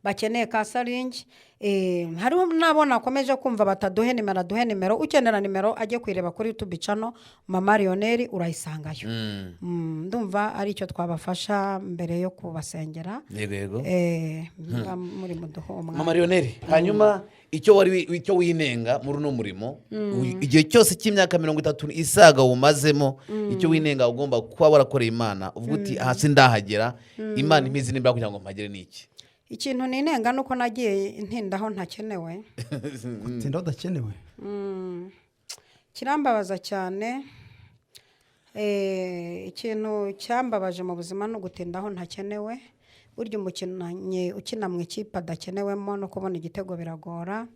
bakeneye counseling. Hariho n'abo nakomeje kumva bataduhe nimero, aduhe nimero. Ukenera nimero ajye kuyireba kuri YouTube channel Mama Lionel, urayisangayo. Ndumva ari icyo twabafasha mbere yo kubasengera. Yego yego. Muba muri muduhe umwanya. Mama Lionel, hanyuma icyo wari icyo winenga muri uno murimo, igihe cyose cy'imyaka 30 isaga wumazemo, icyo winenga ugomba kuba warakoreye Imana, uvuga uti: "Aha sindahagera, Imana impizi n'imbaraga kugira ngo mpagere," ni iki? Ikintu ninenga ni uko nagiye ntindaho ntakenewe. Gutinda udakenewe? Kirambabaza cyane. Ikintu cyambabaje mu buzima ni ugutindaho ntakenewe. Burya umukinnyi ukina mu ikipe adakenewemo, no kubona igitego biragora.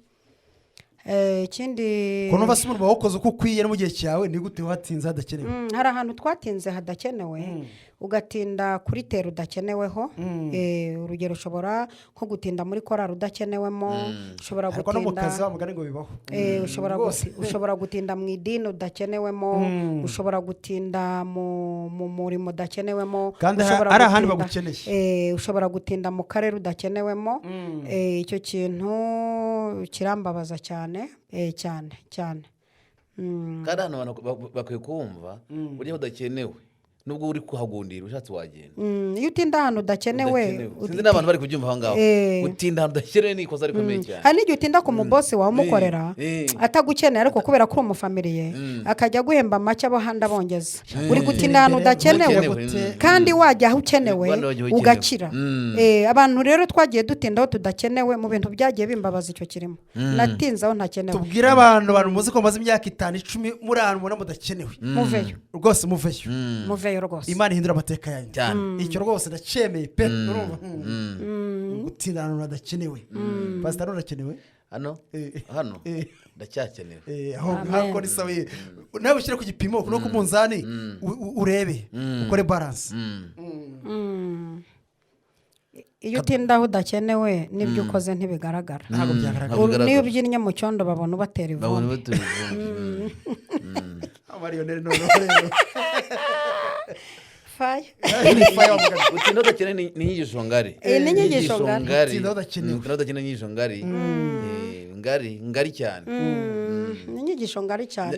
Ikindi Ko numva se umurimo wawukoze uko ukwiye no mu gihe cyawe, ni gute watinze hadakenewe? Hari ahantu twatinze hadakenewe, ugatinda kuri terrain udakeneweho. Urugero, ushobora nko gutinda muri korari udakenewemo, ushobora Ariko no mu gutinda kazi wa mugani ngo bibaho. Ushobora Rwose. ushobora gutinda mu idini udakenewemo, ushobora gutinda mu murimo udakenewemo. Kandi ushobora hari ahandi gutinda- bagukeneye. Ushobora gutinda mu karere udakenewemo. Icyo kintu kirambabaza cyane, cyane cyane. Kandi hano abantu bakwiye kumva burya udakenewe, nubwo uri kuhagundira, ushatse wagenda. Iyo utinda ahantu udakenewe. Udakenewe. Sinzi n'abantu bari kubyumva aho ngaho. Gutinda ahantu udakenewe ni ikosa rikomeye cyane. Hari n'igihe utinda ku mubosi wawe umukorera atagukeneye, ariko kubera ko uri umufamiliye akajya aguhemba make, abo handi abongeza. Uri gutinda ahantu udakenewe. Udakenewe. Kandi wajya aho ukenewe Wajya aho ukenewe. ugakira. Abantu rero twagiye dutinda aho tudakenewe. Mu bintu byagiye bimbabaza icyo kirimo, natinze aho ntakenewe. Tubwire abantu muzi ko mumaze imyaka 5, 10 muri ahantu mubona mudakenewe. Muveyo. Rwose muveyo. Muveyo rwose. Imana ihindura amateka yanyu. Cyane. Icyo rwose ndacyemeye pe. Urumva gutinda ahantu hadakenewe. Pasitari, urakenewe? Hano? Hano? Ndacyakenewe. Aho Amen. ngaho ni sawa. Nawe ushyire ku gipimo no ku munzani, urebe, ukore balance. Iyo utinda aho udakenewe, n'ibyo ukoze ntibigaragara. Ntabwo byagaragara. Ntabwo bigaragara. Niyo ubyinnye mu cyondo babona ubatera Babona ivumbi. batera ivumbi. Amariyoneri noneho rero. Faya. Ni fire wa mugani. Gutinda udakenewe ni inyigisho ngari. Ni inyigisho ngari. Gutinda udakenewe. Gutinda udakenewe ni inyigisho ngari. Ngari ngari cyane. Ni inyigisho ngari cyane.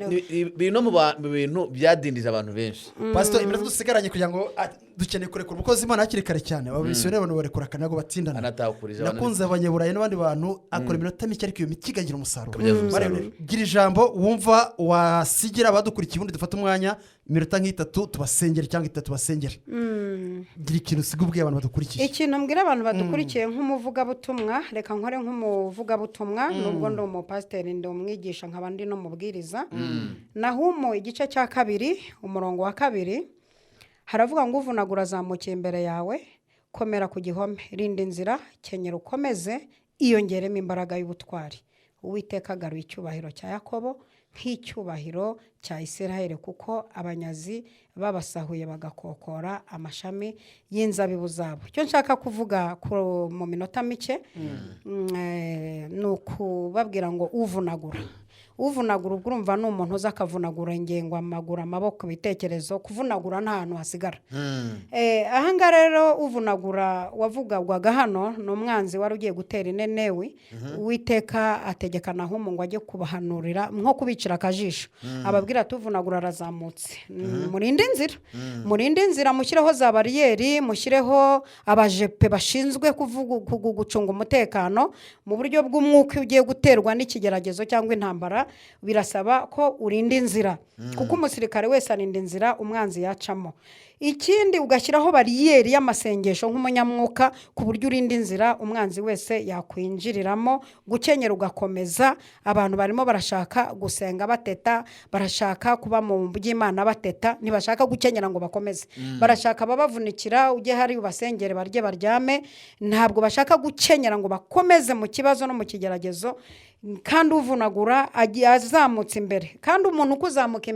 Biri no mu bintu byadindije abantu benshi. Pasito, iminota dusigaranye kugira ngo dukeneye kurekura umukozi Imana hakiri kare cyane. Abamisiyoneri, abantu barekura akanago batindana. Anatakurije abantu. Nakunze Abanyaburayi n'abandi bantu, akora iminota mike ariko iyo mike ikagira umusaruro. Ikabyaza umusaruro. Mariyoneri, gira ijambo wumva wasigira abadukurikiye, ubundi dufate umwanya iminota nk'itatu tubasengere, cyangwa itatu tubasengere. Gira ikintu usiga ubwiye abantu badukurikiye. Ikintu mbwira abantu badukurikiye nk'umuvugabutumwa, reka nkore nk'umuvugabutumwa nubwo ndi umupasiteri, ndi umwigisha, nkaba ndi n'umubwiriza. Nahumu igice cya 2 umurongo wa 2 haravuga ngo: "Uvunagura azamukiye imbere yawe, komera ku gihome, rinda inzira, kenyera ukomeze, iyongeremo imbaraga y'ubutwari. Uwiteka agaruye icyubahiro cya Yakobo." Nk'icyubahiro cya Isiraheli, kuko abanyazi babasahuye bagakokora amashami y'inzabibu zabo. Icyo nshaka kuvuga mu minota mike ni ukubabwira ngo uvunagura, uvunagura, ubwo urumva ni umuntu uza akavunagura ingingo, amaguru, amaboko, ibitekerezo. Kuvunagura nta hantu hasigara. Ahangaha rero uvunagura wavugwaga hano ni umwanzi wari ugiye gutera Inenewi. Uwiteka ategeka Nahumu ngo ajye kubahanurira, nko kubicira akajisho, ababwira ati: "Uvunagura arazamutse. Murinde inzira, murinde inzira, mushyireho za bariyeri, mushyireho abajepe bashinzwe gucunga umutekano mu buryo bw'umwuka. Iyo ugiye guterwa n'ikigeragezo cyangwa intambara, birasaba ko urinda inzira, kuko umusirikare wese arinda inzira umwanzi yacamo. Ikindi, ugashyiraho bariyeri y'amasengesho nk'umunyamwuka, ku buryo urinda inzira umwanzi wese yakwinjiriramo. Gukenyera ugakomeza. Abantu barimo barashaka gusenga bateta, barashaka kuba mu by'Imana bateta, ntibashaka gukenyera ngo bakomeze. Barashaka ababavunikira, ujye hari ubasengere, barye, baryame. Ntabwo bashaka gukenyera ngo bakomeze mu kibazo no mu kigeragezo. Kandi uvunagura agiye azamutse imbere, kandi umuntu ukuzamuka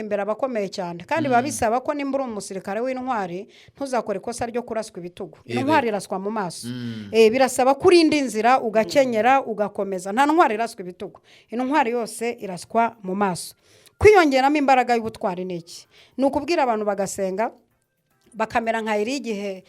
imbere aba akomeye cyane, kandi biba bisaba ko nimba uri umusirikare w'intwari, ntuzakore ikosa ryo kuraswa ibitugu. Intwari iraswa mu maso. Birasaba ko urinda inzira, ugakenyera, ugakomeza. Nta ntwari iraswa ibitugu, intwari yose iraswa mu maso. Kwiyongeramo imbaraga y'ubutwari ni iki? Ni ukubwira abantu bagasenga, bakamera nka iri igihe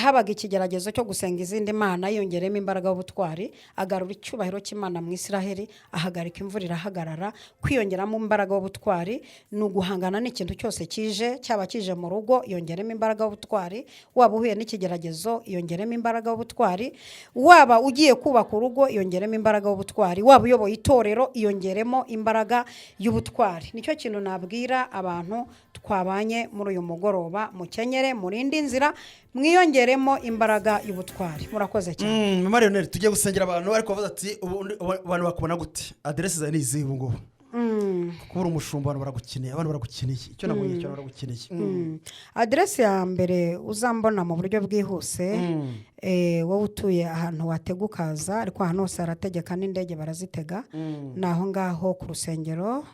habaga ikigeragezo cyo gusenga izindi mana, yiyongeremo imbaraga y'ubutwari, agarura icyubahiro cy'Imana mu Isiraheli, ahagarika imvura irahagarara. Kwiyongeramo imbaraga y'ubutwari ni uguhangana n'ikintu cyose kije, cyaba kije mu rugo, yongeremo imbaraga y'ubutwari. Waba uhuye n'ikigeragezo, yongeremo imbaraga y'ubutwari. Waba ugiye kubaka urugo, yongeremo imbaraga y'ubutwari. Waba uyoboye itorero, iyongeremo imbaraga y'ubutwari. Nicyo kintu nabwira abantu twabanye muri uyu mugoroba: mukenyere, murinde inzira, mwiyongeremo imbaraga y'ubutwari. Murakoze cyane. Mama Leonel, tugiye gusengera abantu, ariko bavuze ati: "Ubundi abantu bakubona gute? Aderesi zawe ni izihe ubu ngubu?" Kuba uri umushumba, abantu baragukeneye, abantu baragukeneye. Icyo nabonye cyo, baragukeneye. Aderesi ya mbere uzambona mu buryo bwihuse, wowe utuye ahantu watega ukaza, ariko ahantu hose harategeka n'indege barazitega, ni aho ngaho ku rusengero,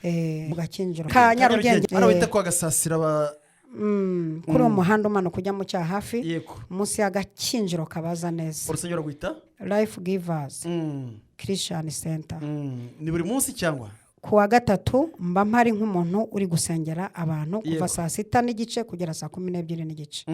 mu Gakinjiro ka Nyarugenge. Hano bita kwa Gasasira ba Kuri uwo muhanda umanuka ujya mu Cyahafi, munsi y'Agakinjiro kabaza neza. Urusengero rwita? Life Givers Christian Center. Ni buri munsi cyangwa? Ku wa gatatu mba mpari nk'umuntu uri gusengera abantu, kuva 6:30 kugera 12:30.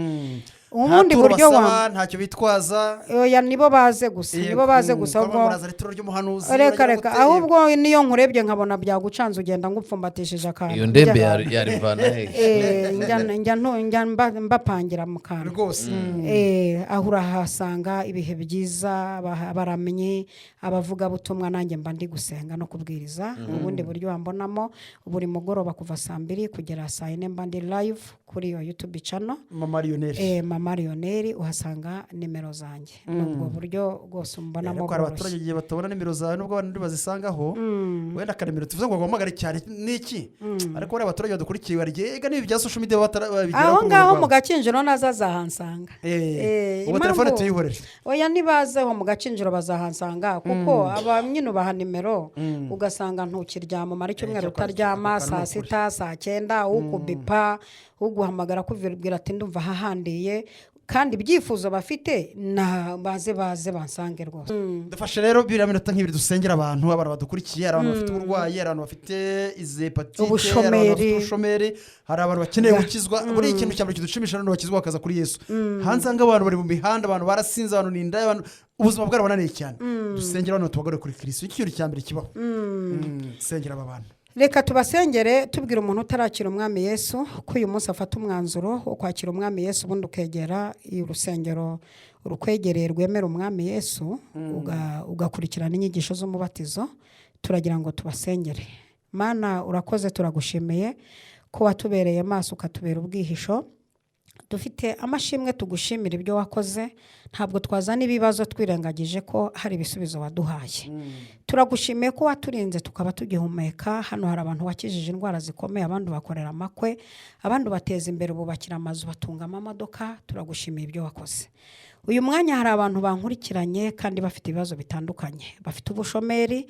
Ubundi Nta turo buryo basaba, wa ntacyo bitwaza. Oya, nibo baze gusa, nibo baze gusa. Ahubwo Ahubwo muraza ituro ry'umuhanuzi, reka uragira reka gute? Ahubwo niyo nkurebye nkabona byagucanze, ugenda ngupfumbatishije akantu. Iyo ndembe yarivana hehe? Njya mbapangira mu kantu. Rwose. Aho urahasanga ibihe byiza, abaramyi, abavugabutumwa, nanjye mba ndi gusenga no kubwiriza. Ubundi buryo wambonamo, buri mugoroba kuva 2:00 kugera 4:00 mba ndi live kuri iyo YouTube channel. Mama Lionel. Mama Lionel, uhasanga nimero zanjye. Ni ubwo buryo rwose umbonamo Ariko hari abaturage bworoshye. igihe batabona nimero zawe, nubwo abandi bazisangaho, wenda akaremero tuvuze ngo baguhamagare cyane niki, ariko bariya abaturage badukurikiye barigiye ega n'ibi bya social media babigeraho Aho ku ngaho rwego mu rwabo. Gakinjiro naza azahansanga. Ubu telefone Impamvu- tuyihorere. Oya, nibazeho mu Gakinjiro bazahansanga, kuko aba nyine ubaha nimero, ugasanga ntukiryama, umara icyumweru Cyakora utaryama. ako kantu Saa ni ukuri. 6, 9:00, ukubipa, uguhamagara, akubwira ati: "Ndumva hahandiye." Kandi ibyifuzo bafite na baze, baze bansange rwose. Dufashe rero biriya minota nk'ibiri dusengera abantu, abantu badukurikiye. Hari abantu bafite uburwayi, hari abantu bafite izi hepatite, hari abantu Ubushomeri. bafite ubushomeri, hari abantu bakeneye gukizwa. Buriya ikintu cya mbere kidushimisha ni bakizwa bakaza kuri Yesu. Hanze aha ngaha abantu bari mu mihanda, abantu barasinze, abantu ni indaya, abantu ubuzima bwarabananiye cyane. Dusengera abantu, tubagarure kuri Kirisitu. Icyo kintu cya mbere kibaho. Sengera aba bantu. Reka tubasengere, tubwira umuntu utarakira Umwami Yesu ko uyu munsi afata umwanzuro wo kwakira Umwami Yesu, ubundi ukegera urusengero rukwegereye rwemera Umwami Yesu, ugakurikirana inyigisho z'umubatizo. Turagira ngo tubasengere. Mana, urakoze, turagushimiye ko watubereye maso, ukatubera ubwihisho. Dufite amashimwe tugushimira ibyo wakoze. Ntabwo twazana ibibazo twirengagije ko hari ibisubizo waduhaye. Turagushimiye ko waturinze tukaba tugihumeka. Hano hari abantu wakijije indwara zikomeye, abandi bakorera amakwe, abandi bateza imbere, bubakira amazu, batunga amamodoka. Turagushimiye ibyo wakoze. Uyu mwanya hari abantu bankurikiranye kandi bafite ibibazo bitandukanye, bafite ubushomeri,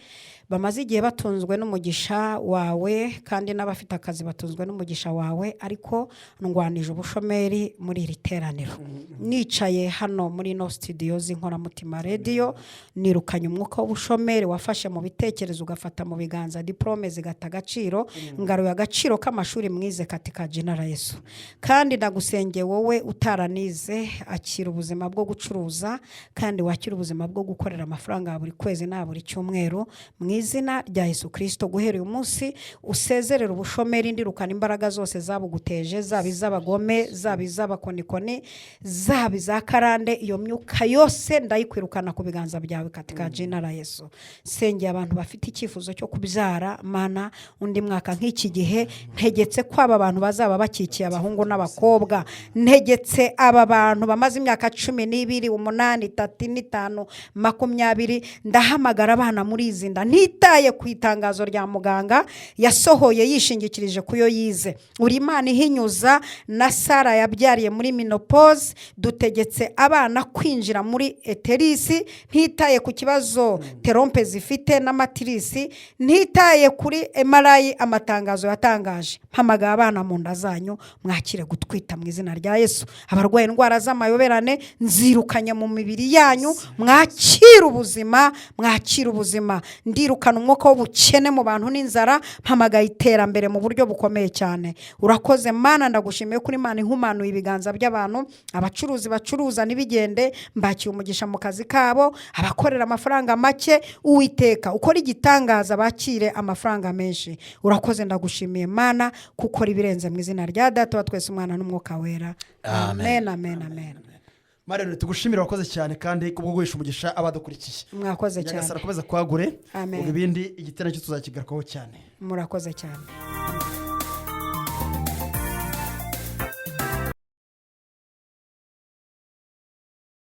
bamaze igihe batunzwe n'umugisha wawe, kandi n'abafite akazi batunzwe n'umugisha wawe, ariko ndwanije ubushomeri muri iri teraniro. Nicaye hano muri ino studio z'Inkoramutima Radiyo, nirukanye umwuka w'ubushomeri wafashe mu bitekerezo, ugafata mu biganza, diporome zigata agaciro. Ngaruye agaciro k'amashuri mwize katika jina la Yesu. Kandi ndagusengeye wowe utaranize, akira ubuzima bwo gucuruza kandi wakira ubuzima bwo gukorera amafaranga ya buri kwezi na buri cyumweru mu izina rya Yesu Kirisito. Guhera uyu munsi usezerera ubushomeri, ndirukana imbaraga zose zabuguteje, zaba iz'abagome, zaba iz'abakonikoni, zaba iza karande, iyo myuka yose ndayikwirukana ku biganza byawe katika jina la Yesu. Sengeye abantu bafite icyifuzo cyo kubyara. Mana, undi mwaka nk'iki gihe ntegetse ko aba bantu bazaba bakikiye abahungu n'abakobwa. Ntegetse aba bantu bamaze imyaka 12, 8, 3 n'itanu, 20, ndahamagara abana muri izi nda, ntitaye ku itangazo rya muganga yasohoye yishingikirije ku yo yize. Uri Imana ihinyuza na Sara yabyariye muri ménopause. Dutegetse abana kwinjira muri utérus, ntitaye ku kibazo trompes zifite n'amatrice, ntitaye kuri MRI amatangazo yatangaje. Mpamagaye abana mu nda zanyu, mwakire gutwita mu izina rya Yesu. Abarwaye indwara z'amayoberane nzirukanye mu mibiri yanyu, mwakire ubuzima, mwakire ubuzima. Ndirukana umwuka w'ubukene mu bantu n'inzara, mpamagaye iterambere mu buryo bukomeye cyane. Urakoze Mana, ndagushimiye kuri Imana ihumanuye ibiganza by'abantu. Abacuruzi bacuruza ntibigende, mbakiye umugisha mu kazi kabo. Abakorera amafaranga make, Uwiteka ukora igitangaza, bakire amafaranga menshi. Urakoze, ndagushimiye Mana kukora ibirenze, mu izina rya Data wa twese, Umwana n'Umwuka Wera. Amen, amen, amen. Marene, tugushimire, wakoze cyane kandi kubwo guhesha umugisha abadukurikiye. Mwakoze cyane. Nyagasani akomeza kwagure. Amen. Ubwo ibindi igiterane cyo tuzakigarukaho cyane. Murakoze cyane.